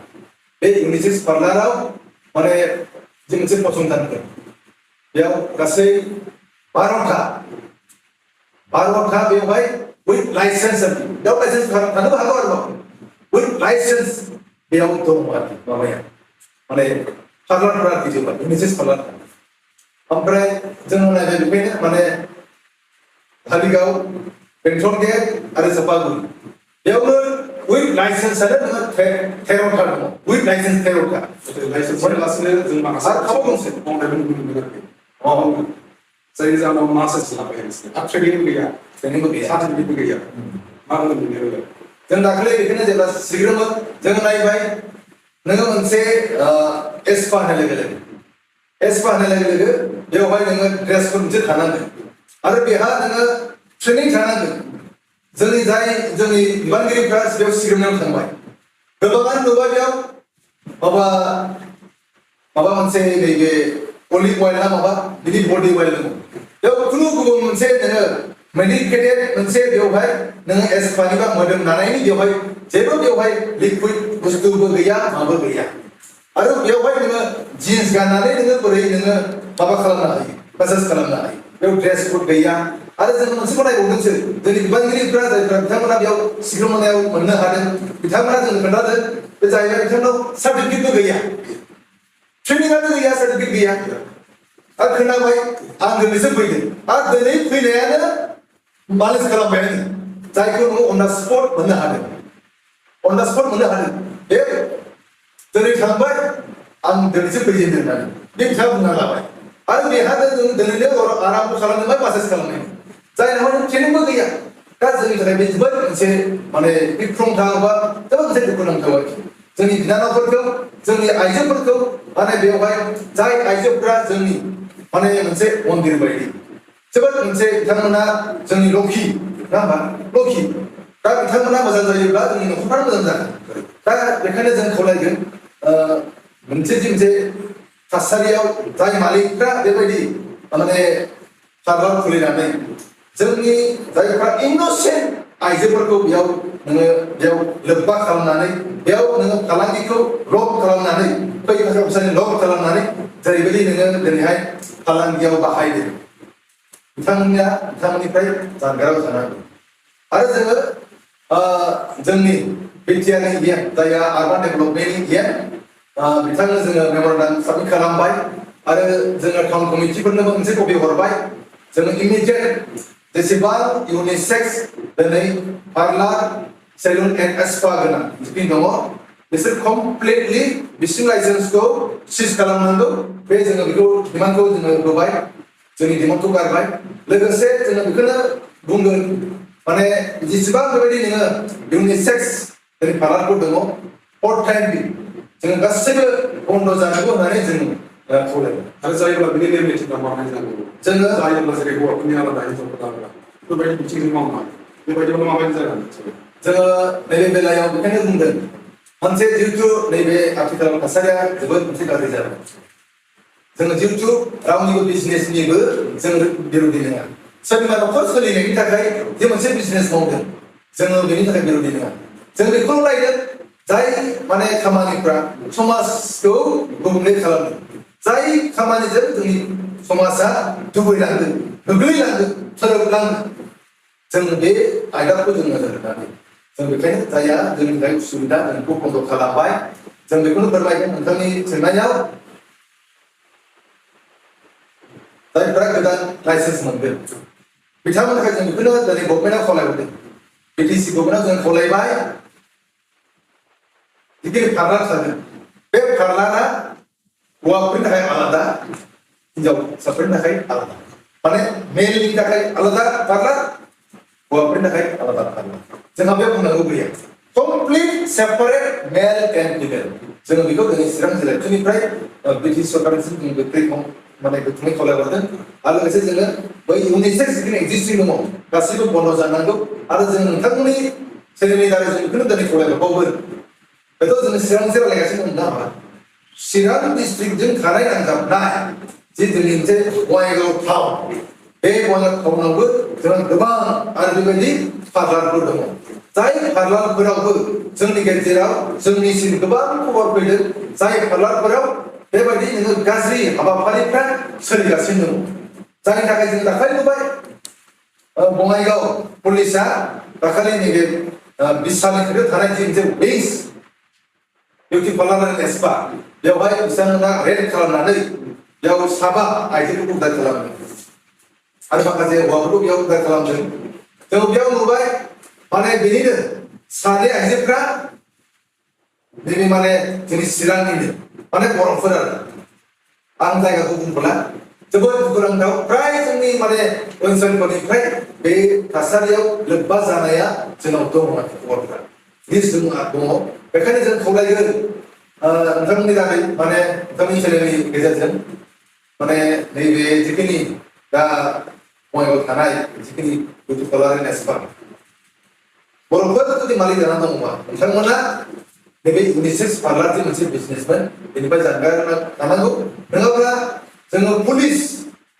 बे इउनिसेक्स पार्लाराव माने जे मोनसे फसंथान दं बेयाव गासै 12टा बेवहाय उइथ लाइसेन्स बेयाव लाइसेन्स थानोबो हागौ आरो उइथ लाइसेन्स बेयाव दं आरो माबाया माने पार्लारफोरा गिदिर इउनिसेक्स पार्लार ओमफ्राय जों नायबाय बेखायनो माने धालिगाव बेंटल गेट आरो चापागुरि बेयावनो उइथ लाइसेन्सआनो नोङो 13टा दङ उइथ लाइसेन्स 13टा लाइसेन्स लासिनो जों माखासे खाबु दंसै मावनायखौ नुनो मोनो जायनि जाहोनाव मासास लाबाय आरो ट्रेनिंबो गैया सार्टिफिकेटबो गैया मा होनो बेनो जों दाखालि बेखौनो जेब्ला सिग्रोमो जों नायबाय नोङो मोनसे एसपा होननाय लोगो बेवहाय नोङो ड्रेसफोर मोनसे थानांगोन आरो बेहा नोङो ट्रेनिं थानांगोन जोंनि बिबानगिरिफ्रा बेयाव सिग्रोमनायाव थांबाय गोबाङानो नुबाय बेयाव माबा मोनसे नैबे अलिभ अइल ना माबा बिदि बडि अइल दङ बेयाव खुनु गुबुन मोनसे नोङो मेडिकेटेड मोनसे बेवहाय नोङो एसपानि बा मोदोम नानायनि बेवहाय लिकुइड बुस्थुबो गैया माबो गैया आरो बेवहाय नोङो जिन्स गाननानै नोङो बोरै नोङो माबा खालामनो हायो मेसाज खालामनो हायो बेयाव ड्रेस कोड गैया आरो जों मोनसेखौ नायबावदोंसो जोंनि बिबानगिरिफ्रा जायफ्रा बिथांमोना बेयाव सिग्रोमनायाव मोननो हादों बिथांमोना जों खोन्थादों बे जाहैबाय बिथांनाव सार्टिफिकेटबो गैया ट्रेनिंआनो गैया सार्टिफिकेट गैया आरो खोनाबाय आं दिनैसो फैदों आरो दिनै फैनायानो मालिस खालामबाय जायखौ नोङो अन दा स्पट मोननो हादों बे दिनै थांबाय आं दिनैसो फैजेनदों होननानै बे बिथाङा बुंना लाबाय आरो बेहा जों दिनैनो आराम खालामनोबाय मासाज खालामनाय जायनाव नों ट्रेनिंबो गैया दा जोंनि थाखाय बे जोबोद मोनसे माने गिख्रंथाव बा जोबोद मोनसे दुखुनांथाव आरोखि जोंनि बिनानावफोरखौ जोंनि आइजोफोरखौ माने बेवहाय जाय आइजोफोरा जोंनि माने मोनसे मन्दिर बायदि जोबोद मोनसे बिथांमोना जोंनि लखि ना होमबा लखि दा बिथांमोना मोजां जायोब्ला जोंनि न'खरफ्रा मोजां जागोन दा बेखायनो जों खावलायगोन मोनसे थासारियाव जाय मालिकफ्रा बेबायदि माने पार्लार खुलिनानै जोंनि जायफ्रा इनोसेन्ट आइजोफोरखौ बेयाव नोङो बेयाव लोब्बा खालामनानै बेयाव नोङो फालांगिखौ लब खालामनानै फै थाखा फैसानि लब खालामनानै जेरैबायदि नोङो दिनैहाय फालांगियाव बाहायदों बिथांमोननिफ्राय जानगाराव थानांगौ आरो जोङो जोंनि बिटिआरनि गेम जायहा आर्बान डेभेलपमेन्टनि गेम बिथांनो जोङो मेम'रेन्डाम साबमिट खालामबाय आरो जोङो टाउन कमिटिफोरनोबो मोनसे कपि हरबाय जोङो इमिडियेट जेसेबां इउनिसेक्स दिनै पार्लार सेलुन एन्ड स्पा गोनां जिखिनि दङ बिसोर कमप्लिटलि बिसिनि लाइसेन्सखौ सिज खालामनांगौ बे जोङो बेखौ डिमान्डखौ जोङो होबाय जोंनि डिमान्डखौ गारबाय लोगोसे जोङो बेखौनो बुंगोन माने जेसेबां बेबायदि नोङो इउनिसेक्स जोंनि पार्लारफोर दङ फर टाइमलि जोङो गासैबो बन्द' जानांगौ होननानै जों खावलायो आरो जायोब्ला बिनि लिमिटेडआ माबायदि जानांगौ जोङो जायोब्ला जेरै हौवाफोरनि आलादा हिनजावफोरनि आलादा बेबायदि बिथिंजों मावनाय बेबायदिब्ला माबायदि जागोन जोङो नैबे बेलायाव बेखायनो बुंदों मोनसे जिहेतु नैबे आथिखालाव थासारिया जोबोद मोनसे गाज्रि जाबाय जोङो जिहेतु रावनिबो बिजनेसनिबो जों बिरोधि नङा सोरनिबा न'खर सोलिनायनि थाखाय जे मोनसे बिजनेस मावदों जोङो बेनि थाखाय बिरोधि नङा जों बेखौ नायदों जाय माने खामानिफ्रा समाजखौ गुबुंले खालामदों जाय खामानिजों जोंनि समाजा दुबैलांदों गोग्लैलांदों सोलोबलांदों जों बे आयदाखौ जों नोजोर होनानै जों बेखायनो जायहा जोंनि थाखाय उसुबिदा जों बेखौ बन्द' खालामबाय जों बेखौनो फोरमायगोन नोंथांनि सोंनायाव जायफ्रा गोदान लाइसेन्स मोनगोन बिथांमोननि थाखाय जों बेखौनो दिनै गभर्नमेन्टआव खावलायहरदों बिटिसि गभर्नमेन्टआव जों खावलायबाय जिखिनि पार्लार थागोन बे पार्लारा हौवाफोरनि थाखाय आलादा हिनजावसाफोरनि थाखाय आलादा माने मेलनि थाखाय आलादा पार्लार हौवाफोरनि थाखाय आलादा पार्लार जोंहा बे बुंनांगौ गैया complete separate male and female जोङो बेखौ दिनै चिरां जिल्लानिफ्राय ब्रिटिश सरकारनिसिम जों गोख्रै माने गोख्रोङै खावलायहरदों आरो लोगोसे जोङो बै इउनिसेक्स जिखिनि एक्जिस्टिं दङ गासैबो बन्द' जानांगौ आरो जों नोंथांमोननि सोलोंनायनि दारै जों बेखौनो दिनै खावलायहरबावगोन बेथ' जोङो चिरांजों रायलायगासिनो दं ना चिरां डिस्ट्रिक्टजों थानाय नांजाबनाय जे जोंनि मोनसे बङाइगाव टाउन बे बङाइगाव टाउनावबो जोंहा गोबां आरो बेबायदि पार्लारफोर दङ जाय पार्लारफोरावबो जोंनि गेजेराव जोंनिसिम गोबां खबर फैदों जाय पार्लारफोराव बेबायदि नोङो गाज्रि हाबाफारिफ्रा सोलिगासिनो दङ जायनि थाखाय जों दाखालि नुबाय बङाइगाव पुलिसा दाखालि नैबे बिसालनि खाथियाव थानाय जे मोनसे बेंस बिउटि पार्लार एन्ड स्पा बेवहाय बिथांमोना रेड खालामनानै बेयाव साबा आइजोफोरखौ उद्धार खालामदों आरो माखासे हौवाफोरखौ बेयाव उद्धार खालामदों जों बेयाव नुबाय माने बेनिनो सानै आइजोफ्रा नैबे माने जोंनि चिरांनिनो माने बर'फोर आरो आं जायगाखौ बुंबोला जोबोद दुखुनांथाव फ्राय जोंनि माने ओनसोलफोरनिफ्राय बे थासारियाव लोब्बा जानाया जोंनाव दङ खबरफ्रा लिस्ट दङ बेखायनो जों खावलायगोन नोंथांमोननि दारै माने नोंथांनि चेनेलनि गेजेरजों माने नैबे जिखिनि दा बङाइगाव थानाय जिखिनि बिउटि पार्लार एन्ड स्पा बर'फोर जुदि मालिक जानानै दङबा नोंथांमोना नैबे इउनिसेक्स पार्लार जे मोनसे बिजनेसमोन बेनिफ्राय जानगार थानांगौ नङाब्ला जोङो पुलिस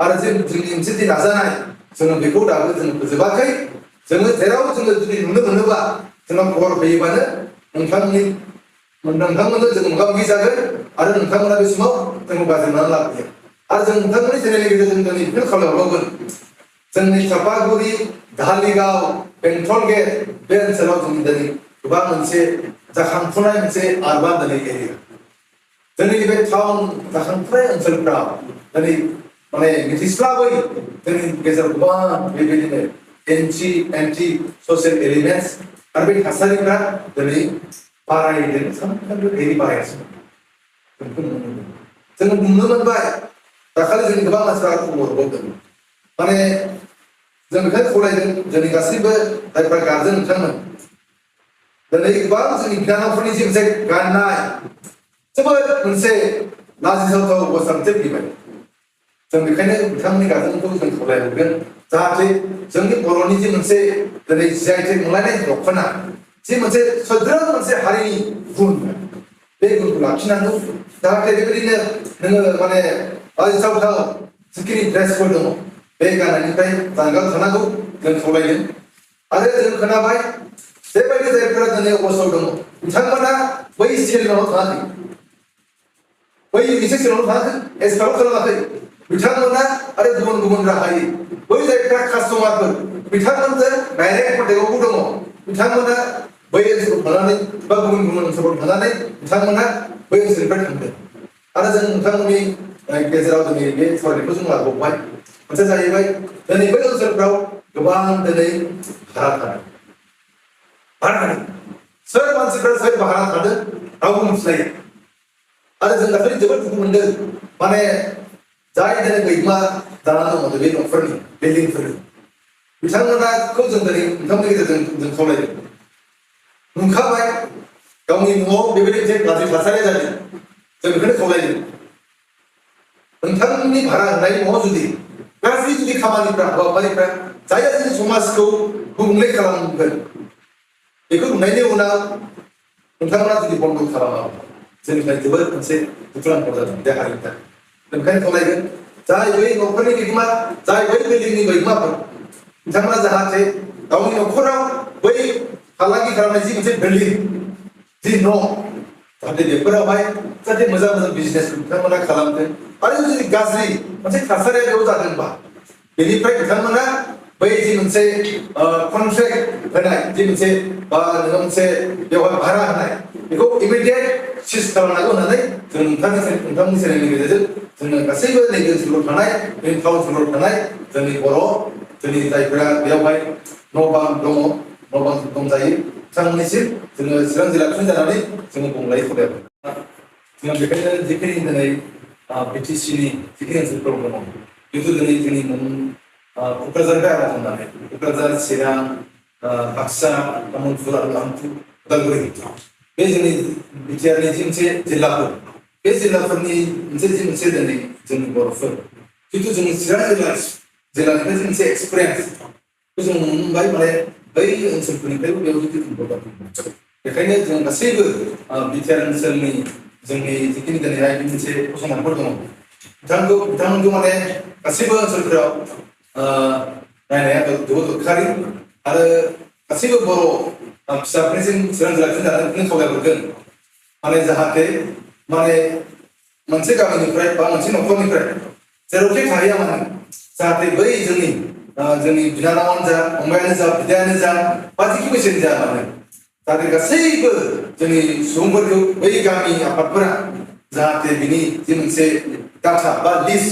आरो जोंनि मोनसे जे नाजानाय जोङो बेखौ दाबो जों फोजोबाखै जोङो जेराव जोङो जुदि नुनो मोनोबा जोंनाव खबर फैयोबानो नोंथांमोननो जों मोगा मोगि जागोन आरो नोंथांमोना बे समाव जोंखौ गाज्रिनानै लाबोयो आरो जों नोंथांमोननि चेनेलनि गेजेरजों दिनै बेखौनो खावलायहरबावगोन जोंनि चापागुरि धालिगाव बेंटल गेट बे ओनसोलाव जों दिनै गोबां मोनसे जाखांफुनाय मोनसे आरबान दिनै एरिया जोंनि बे टाउन जाखांफुनाय ओनसोलफ्राव दिनै माने मिथिस्लाबै जोंनि गेजेराव गोबां बेबायदिनो एन्टि ससियेल एलिमेन्टस आरो बे थासारिफ्रा दिनै बारायदों सानफ्रोमबो डेलि बारायगासिनो जोङो नुनो मोनबाय दाखालि जोंनि गोबां मानसिफ्रा खबर हरबावदों माने जों बेखायनो खावलायदों जोंनि गासैबो जायफ्रा गारजेन नोंथांमोन दिनै गोबां जोंनि बिनानावफोरनि जे मोनसे गाननाय जोबोद मोनसे लाजिथावथाव अबस्था मोनसे फैबाय जों बेखायनो बिथांमोननि गारजेनखौ जों खावलायहरगोन जाहाथे जोंनि बर'नि जे मोनसे दिनै जिआइटेक मोनलायनाय दख'ना जे मोनसे सोद्रोम मोनसे हारिनि गुन बे गुनखौ लाखिनांगौ जाहाथे बेबायदिनो नोङो माने लाजिथावथाव जिखिनि ड्रेसफोर दङ बे गाननायनिफ्राय जानगार थानांगौ जों खावलायदों आरो जों खोनाबाय बेबायदि जायफोरा दिनै अबस्थायाव दङ बिथांमोना बै सेलुनाव थाङाखै बै इउनिसेक्सनाव थाङाखै एसपाल खालामाखै बिथांमोना आरो गुबुन गुबुन राहायै बै जायफ्रा कास्टमारफोर बिथांमोनजों डाइरेक्ट कन्टेक्टआवबो दङ बिथांमोना बै ओनसोलाव थानानै बा गुबुन गुबुन ओनसोलाव थानानै बिथांमोना बै ओनसोलनिफ्राय थांदों आरो जों नोंथांमोननि गेजेराव दिनै बे सावरायनायखौ जों लाबोबाय मोनसे जाहैबाय दिनै बै ओनसोलफ्राव गोबां दिनै भारा थादों सोर मानसिफ्रा सोर भारा थादों रावबो मिथिलाया आरो जों दाखालि जोबोद दुखु मोनदों माने जाय दिनै दैमा जानानै दङ बे न'खरनि बिल्डिंफोरनि बिथांमोनाखौ जों दिनै नोंथांमोननि गेजेरजों जों खावलायदों नुखाबाय गावनि न'आव बेबायदि मोनसे गाज्रि थासारिया जादों जों बेखौनो खावलायदों नोंथांनि भारा होनाय न'आव जुदि गाज्रि जुदि खामानिफ्रा हाबाफारिफ्रा जाय जोंनि समाजखौ गुबुंले खालामगोन बेखौ नुनायनि उनाव नोंथांमोना जुदि बन्द खालामा जोंनि थाखाय जोबोद मोनसे दुखुनांथाव जादों बे हारिनि थाखाय ओंखायनो खावलायगोन जाय बै न'खरनि बिगोमा जाय बै बिल्डिंनि बिगोमाफोर बिथांमोना जाहाथे गावनि न'खराव बै फालांगि खालामनाय जि मोनसे बिल्डिं जि न' जाहाथे बेफोरावहाय जाहाथे मोजां मोजां बिजनेस बिथांमोना खालामदों आरो जुदि गाज्रि मोनसे थासारिया बेयाव जादोंबा बेनिफ्राय बिथांमोना बै जि मोनसे कन्ट्रेक्ट होनाय जि मोनसे बा नोङो मोनसे बेवहाय भारा होनाय बेखौ इमिडियेट सिज खालामनांगौ होननानै जों नोंथांमोननि चेनेलनि गेजेरजों जोङो गासैबो नैबे ओनसोलाव थानाय जोंनि टाउन सोहोराव थानाय जोंनि बर' जोंनि जायफोरा बेयावहाय न' बां दङ न' बां दंजायो बिथांमोननिसिम जोङो चिरां जिल्लानि जानानै जोङो बुंलाय खावलायबाय जों बेखायनो जिखिनि दिनै बिटिसिनि जिखिनि ओनसोलफोराव दङ बेखौ दिनै जोंनि क'क्राझारनिफ्राय आगान होननानै क'क्राझार चिरां बाक्सा तामुलपुर आरो उदालगुरि बे जोंनि बिटिआरनि जि मोनसे जिल्लाफोर बे जिल्लाफोरनि मोनसे दिनै जोंनि बर'फोर खिन्थु जोंनि चिरां जिल्लानिफ्राय जि मोनसे एक्सपिरियेन्सखौ जों नुनो मोनबाय माने बै ओनसोलफोरनिफ्रायबो बेयाव जुदि बेखायनो जों गासैबो बिटिआर ओनसोलनि जोंनि जिखिनि दिनैहाय मोनसे फसंथानफोर दङ बिथांमोनखौ माने गासैबो ओनसोलफोराव नायनाया जोबोद दरखारि आरो गासैबो बर' फिसाफोरनिसिम चिरां जिल्लासिम जानानै खावलायहरगोन माने जाहाथे माने मोनसे गामिनिफ्राय बा मोनसे न'खरनिफ्राय जेरावखि थाहैया मानो जाहाथे बै जोंनि बिनानावानो जा फंबायानो जा बिदायानो जा बा जिखि बैसोनि जा मानो जाहाथे गासैबो जोंनि सुबुंफोरखौ बै गामि आफादफोरा जाहाथे बिनि जि मोनसे डाटा बा लिस्ट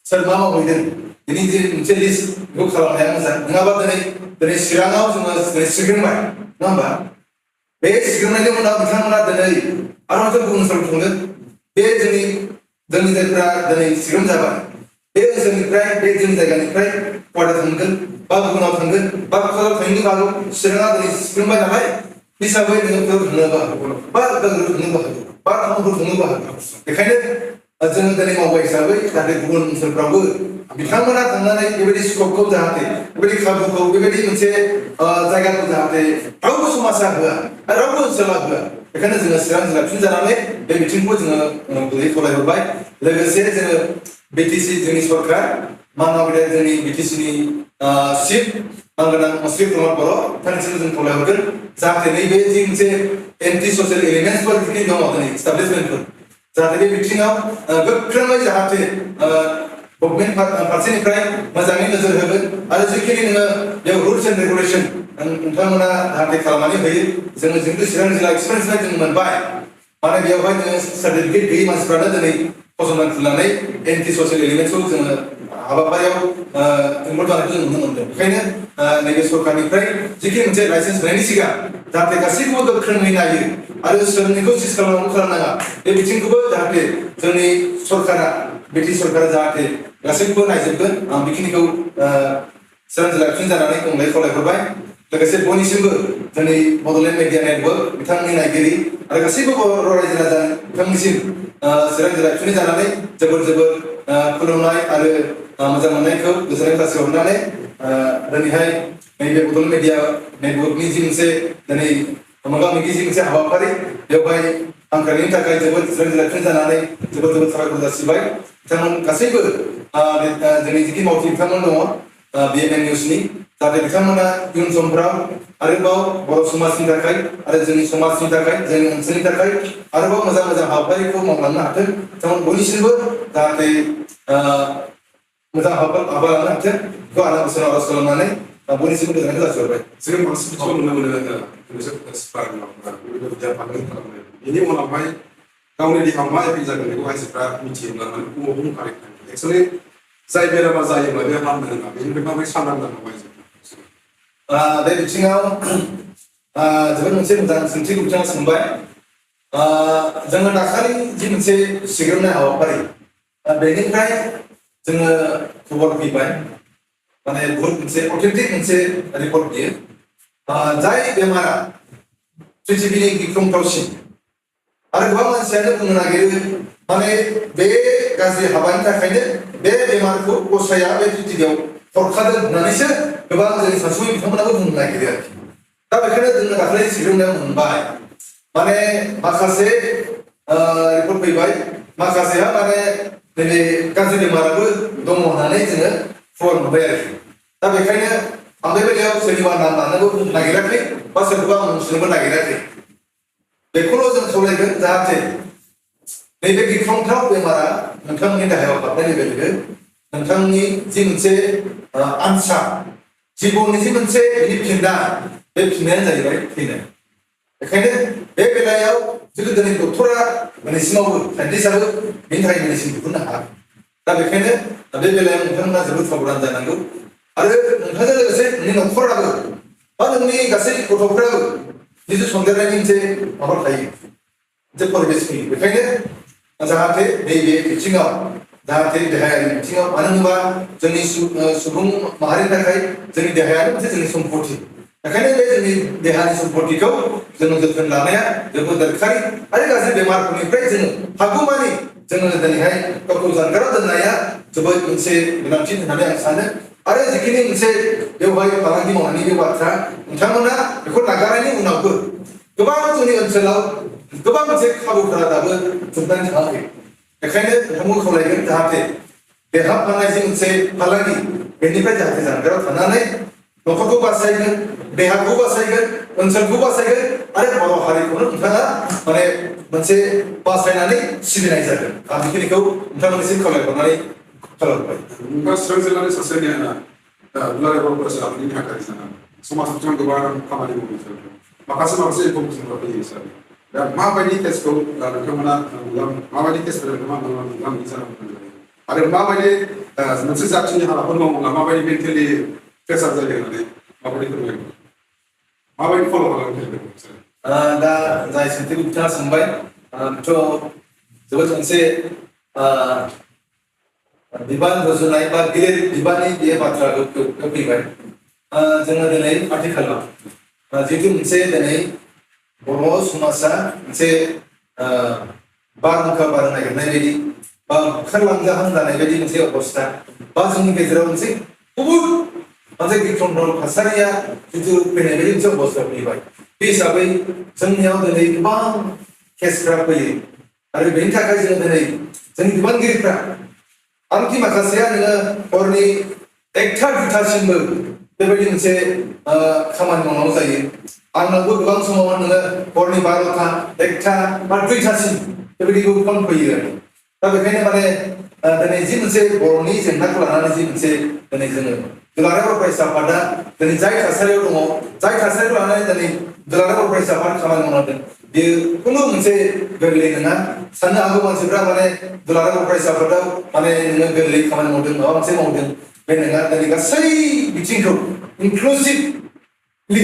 सोर मा मावहैदों बिनि जि मोनसे लिस्ट बेखौ खालामनाया मोजां नङाबा दिनै चिराङाव जोङो सिग्रोमबाय नङा होमबा बे सिग्रोमनायनि उनाव बिथांमोना दिनै आरो मोनसे गुबुन ओनसोलाव थांगोन बे जोंनि जायफोरा दिनै सिग्रोम जाबाय बे ओनसोलनिफ्राय बे जोंनि जायगानिफ्राय गुवाहाटि थांगोन बा गुबुनाव थांगोन बा क'क्राझार थांनो हागौ चिराङा दिनै सिग्रोमबाय नालाय हिसाबै नोङो थांनोबो हागौ बा उदालगुरियाव थांनोबो हागौ बा तामुलपुराव थांनोबो हागौ बेखायनो जोङो दिनै मावबाय हिसाबै जाहाथे गुबुन ओनसोलफ्रावबो बिथांमोना थांनानै बेबायदि स्कपखौ जाहाथे बेबायदि खाबुखौ बेबायदि मोनसे जायगाखौ जाहाथे रावबो समाजा होआ आरो रावबो ओनसोला होआ बेखायनो जोङो चिरां जिल्लासिम जानानै बे बिथिंखौ जोङो गुरै खावलायहरबाय लोगोसे जोङो बिटिसि जोंनि सरकार मानगोनां जोंनि बिटिसिनि चिफ मानगोनां मुस्लिम प्रमद बर' बिथांनिसिम जों खावलायहरगोन जाहाथे नैबे जि मोनसे एन्टि ससियेल एलिमेन्टसफोर जिखिनि दङ दिनै इस्टाब्लिशमेन्टफोर जाहाथे बे बिथिङाव गोख्रोङै जाहाथे गभर्नमेन्ट फारसेनिफ्राय मोजाङै नोजोर होगोन आरो जिखिनि नोङो बेयाव रुल्स एन्ड रेगुलेसन नोंथांमोना जाहाथे खालामनानै होयो जोङो जोंथ' चिरां जिल्ला एक्सपिरियेन्सनिफ्राय जों मोनबाय माने बेयावहाय नोङो सार्टिफिकेट गैयै मानसिफ्रानो दिनै फसंथान खुलिनानै एन्टि ससियेल एलिमेन्टसखौ जोङो हाबाफारियाव इनभल्भ जानायखौ जों नुनो मोनदों बेखायनो नैबे सरकारनिफ्राय जिखिनि मोनसे लाइसेन्स होनायनि सिगां जाहाथे गासैखौबो गोख्रोङै नायो आरो सोरनिखौ सिज खालामनाङा बे बिथिंखौबो जाहाथे जोंनि सरकारा ब्रिटिश सरकारा जाहाथे गासैखौबो नायजोबगोन आं बेखिनिखौ चिरां जिल्लासिम जानानै बुंलाय खावलायहरबाय लोगोसे बयनिसिमबो जोंनि बड'लेण्ड मिडिया नेटवर्क बिथांनि नायगिरि आरो गासैबो बर' रायजो राजा बिथांनिसिम चिरां जिल्लासिम जानानै जोबोर खुलुमनाय आरो मोजां मोननायखौ गोजोननाय जासिहरनानै दिनैहाय नैबे बड'लेण्ड मिडिया नेटवर्कनि जि मोनसे दिनै मोगा-मोगि जि मोनसे हाबाफारि बेवहाय हांख्रायनायनि थाखाय जोबोद चिरां जिल्लासिम जानानै जोबोद साबायखर जासिबाय बिथांमोन गासैबो जोंनि जिखि मावथि बिथांमोन दङ BMN निउसनि जाहाथे बिथांमोना इयुन समफोराव आरोबाव बर' समाजनि थाखाय आरो जोंनि समाजनि थाखाय जोंनि ओनसोलनि थाखाय आरोबाव मोजां हाबाफारिखौ मावलांनो हाथों बिथांमोन बयनिसिमबो जाहाथे मोजां हाबा लानो हाथों बेखौ आनान गसाइनाव आर'ज खालामनानै बयनिसिमबो गोजोननायखौ जासिहरबाय जों बांसिन बिथिङाव नुनो मोनो बिसोर स्पार्टनाव बिदि फालांगि खालामनाय बेनि उनावहाय गावनि देहायाव मा एफेक्ट जागोन बेखौ आइजोफ्रा मिथियोब्ला माने बुंखायो एक्सुवेलि जाय बेरामा जायोब्ला बे हामनो रोङा बेनिफ्राय माबोरै सांग्रां जानांगौ आइजोफ्रा बे बिथिङाव जोबोद मोनसे मोजां सोंथिखौ बिथाङा सोंबाय जोङो दाखालि जि मोनसे सिगांनाय हाबाफारि बेनिफ्राय जोङो खबर फैबाय माने बहुत मोनसे अथेन्टिक मोनसे रिपर्ट बियो जाय बेमारा पृथिबीनि गिख्रंथावसिन आरो गोबां मानसियानो बुंनो नागिरो माने बे गाज्रि हाबानि थाखायनो बे बेमारखौ गसाया बे पृथिबीयाव हरखादों होननानैसो गोबां जोंनि सानसुमै बिथांमोनाबो बुंनो नागिरो आरोखि दा बेखायनो जोङो दाखालि सिगांनायाव मोनबाय माने माखासे रिपर्ट फैबाय माखासेहा माने नैबे गाज्रि बेमाराबो दङ होननानै जोङो खबर मोनबाय आरोखि दा बेखायनो आं बे बेलायाव सोरनिबा नाम लानोबो नागिराखै बा सोरखौबा आं मिथिनोबो नागिराखै बेखौल' जों खावलायगोन जाहाथे नैबे गिख्रंथाव बेमारा नोंथांमोननि देहायाव हाबनाय लोगो लोगो नोंथांनि जि मोनसे आनसार जिबननि जि मोनसे बिनि फिननाय बे फिननायानो जाहैबाय थैनाय बेखायनो बे बेलायाव जुदि दिनै डक्टरा दिनैसिमावबो साइन्टिस्टआबो बेनि थाखाय मेडिसिन दिहुननो हाया दा बेखायनो बे बेलायाव नोंथांमोना जोबोद साबधान जानांगौ आरो नोंथांजों लोगोसे नोंनि नखराबो बा नोंनि गासै गथ'फ्राबो निजे सन्देरनायनि मोनसे माबा थायो मोनसे परिबेस फैयो बेखायनो जाहाथे नैबे बिथिङाव जाहाथे देहायारि बिथिङाव मानो होनोबा जोंनि सुबुं माहारिनि थाखाय जोंनि देहायानो मोनसे जोंनि सम्पति बेखायनो बे जोंनि देहानि सम्पतिखौ जोङो जोथोन लानाया जोबोद दरखारि आरो गाज्रि बेमारफोरनिफ्राय जोङो हागौमानि जोङो दिनैहाय गावखौ जानगाराव दोननाया जोबोद मोनसे गोनांथि होननानै आं सानो आरो जिखिनि मोनसे बेवहाय फालांगि मावनायनि बे बाथ्रा नोंथांमोना बेखौ नागारनायनि उनावबो गोबां जोंनि ओनसोलाव गोबां मोनसे खाबुफोरा दाबो जोबनानै थाङाखै बेखायनो नोंथांमोनखौ खावलायगोन जाहाथे देहा फाहामनाय मोनसे फालांगि बेनिफ्राय जाहाथे जानगाराव थानानै नखरखौ बासायगोन देहाखौ बासायगोन ओनसोलखौ बासायगोन आरो बर' हारिखौनो नोंथाङा माने मोनसे बासायनानै सिबिनाय जागोन आं बेखिनिखौ नोंथांमोननिसिम खावलायहरनानै खालामबाय नोंथाङा चिरां जिल्लानि सासे दुलाराय बर' फरायसाफोरनि थाखाय समाज बिथिङाव गोबां खामानि मावनो माखासे इनफरमेसनफोर फैयो सार दा माबायदि केसखौ नोंथांमोना माबायदि केसफोर नोंथांमोना मोगा-मोगि जानांगौ आरो माबायदि मोनसे जाथिनि हाबाफोर मावोब्ला माबायदि मेन्टेलि प्रेसार जायो होननानै माबायदि फोरमायगोन माबायदि फल' खालामनो दा जाय सोंथिखौ बिथाङा सोंबाय बेथ' जोबोद मोनसे बिबान रुजुनाय बा गिदिर बिबाननि बे बाथ्राखौ फैबाय जोङो दिनै आथिखालाव जिहेतु मोनसे दिनै बर' समाजा मोनसे बारहुंखा बारनो नागिरनाय बायदि बा बुखारलांजाहां जानाय बायदि मोनसे अबस्था बा जोंनि गेजेराव मोनसे गुबुन मोनसे गिख्रंथाव थासारिया जितु फैनाय बायदि मोनसे अबस्था फैबाय बे हिसाबै जोंनियाव दिनै गोबां केसफ्रा फैयो आरो बेनि थाखाय जोङो दिनै जोंनि बिबानगिरिफ्रा आंखि माखासेया नोङो हरनि 1टा 2टासिमबो बेबायदि मोनसे खामानि मावनांगौ जायो आंनावबो गोबां समाव नोङो हरनि 12टा 1टा बा 2टासिम बेबायदिखौ फन फैयो आरो दा बेखायनो माने दिनै जि मोनसे बर'नि जेंनाखौ लानानै जि मोनसे दिनै जोङो दुलाराय बर' फरायसा आफादा दिनै जाय थासारियाव दङ जाय थासारिखौ लानानै दिनै दुलाराय बर' फरायसा आफाद खामानि मावनांदों बेयो खुनु मोनसे गोरलै नङा साननो हागौ मानसिफ्रा माने दुलाराय बर' फरायसा आफादाव माने नोङो गोरलै खामानि मावदों माबा मोनसे मावदों बे नङा दिनै गासै बिथिंखौ इनक्लुसिभलि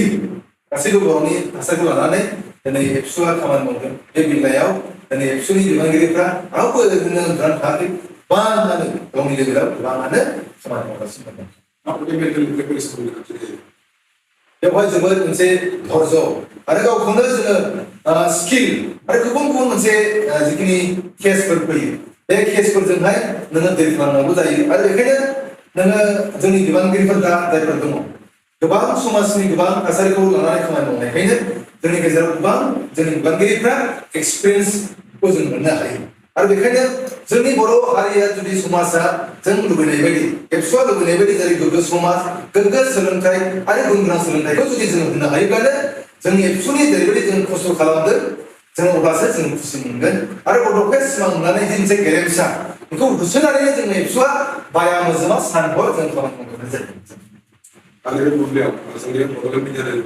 गासैबो बर'नि थासारिखौ लानानै दिनै एबसुआ खामानि मावदों बे बेलायाव दिनै एबसुनि बिबानगिरिफ्रा रावबो ओरैनो उन्दुनानै थायाखै गोबाङानो गावनि लेभेलाव गोबाङानो खामानि मावगासिनो दं बेवहाय जोबोद मोनसे धैर्य आरो गावखौनो जोङो स्किल आरो गुबुन गुबुन मोनसे जिखिनि केसफोर फैयो बे केसफोरजोंहाय नोङो डिल खालामनांगौ जायो आरो बेखायनो नोङो जोंनि बिबानगिरिफोर दा जायफोर दङ गोबां समाजनि गोबां थासारिखौ लानानै खामानि मावनायखायनो जोंनि गेजेराव गोबां जोंनि बिबानगिरिफ्रा एक्सपिरियेन्सखौ जों मोननो हायो आरो बेखायनो जोंनि बर' हारिया जुदि समाजा जों लुबैनाय बायदि एबसुआ लुबैनाय बायदि जेरै गोग्गो समाज गोग्गो सोलोंथाइ आरो गुन गोनां सोलोंथाइखौ जुदि जों होनो हायोब्लानो जोंनि एबसुनि जेरैबायदि जों खस्थ' खालामदों जों अब्लासो जों खुसि मोनगोन आरो गथ'फोर सिमां नुनानै जि मोनसे गेरेमसा बेखौ होसोनानैनो जोंनि एबसुआ बाया मोजोमा सान हर जों खामानि मावनो जायो आरो बुब्लियाव जोंनि बड'लेण्ड बिगियानारि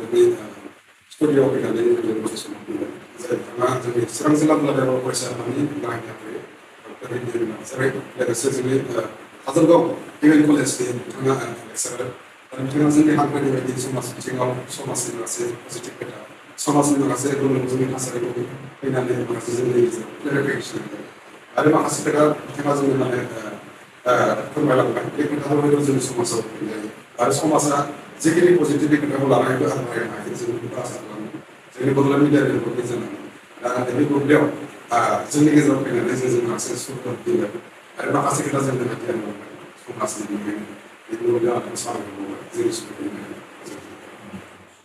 स्टुडिअ फैनानै जोंनि दसे सम बुंबाय जाय बिथाङा जोंनि चिरां जिल्ला लेभेलाव फरायसाफोरनि गाहाय आफादगिरि फोरोंगिरि हिसाबै लोगोसे जोंनि काजलगाव डिग्री कलेजनि बिथाङा लेक्सारार आरो बिथाङा जोंनि हांखोनि बायदि समाज बिथिङाव समाजनि माखासे पजिटिभ खोथा समाजनि माखासे गुबुन जोंनि थासारिखौ फैनानै माखासे जोंनि गेजेराव क्लेरिफिकेसन आरो माखासे खोथा बिथाङा जोंनो माने फोरमायलांबाय बे खोथाफोरखौ जोंनि समाजाव फैनाय आरो समाजा जिखिनि पजिटिभ खोथाखौ लानानैबो आं बाहायनो हायो जों बेखौ आसा खालामो जोंनि बड'लेण्ड मिडियानिखौ गेजेरजों दा नैबे बुब्लियाव जोंनि गेजेराव फैनानै जों माखासे सुबुंफोर फैबाय आरो माखासे खोथा जों मिथिनो मोनबाय समाजनि बेनि बुब्लियाव आं सावरायनो जोंनि सुबुंफोरनि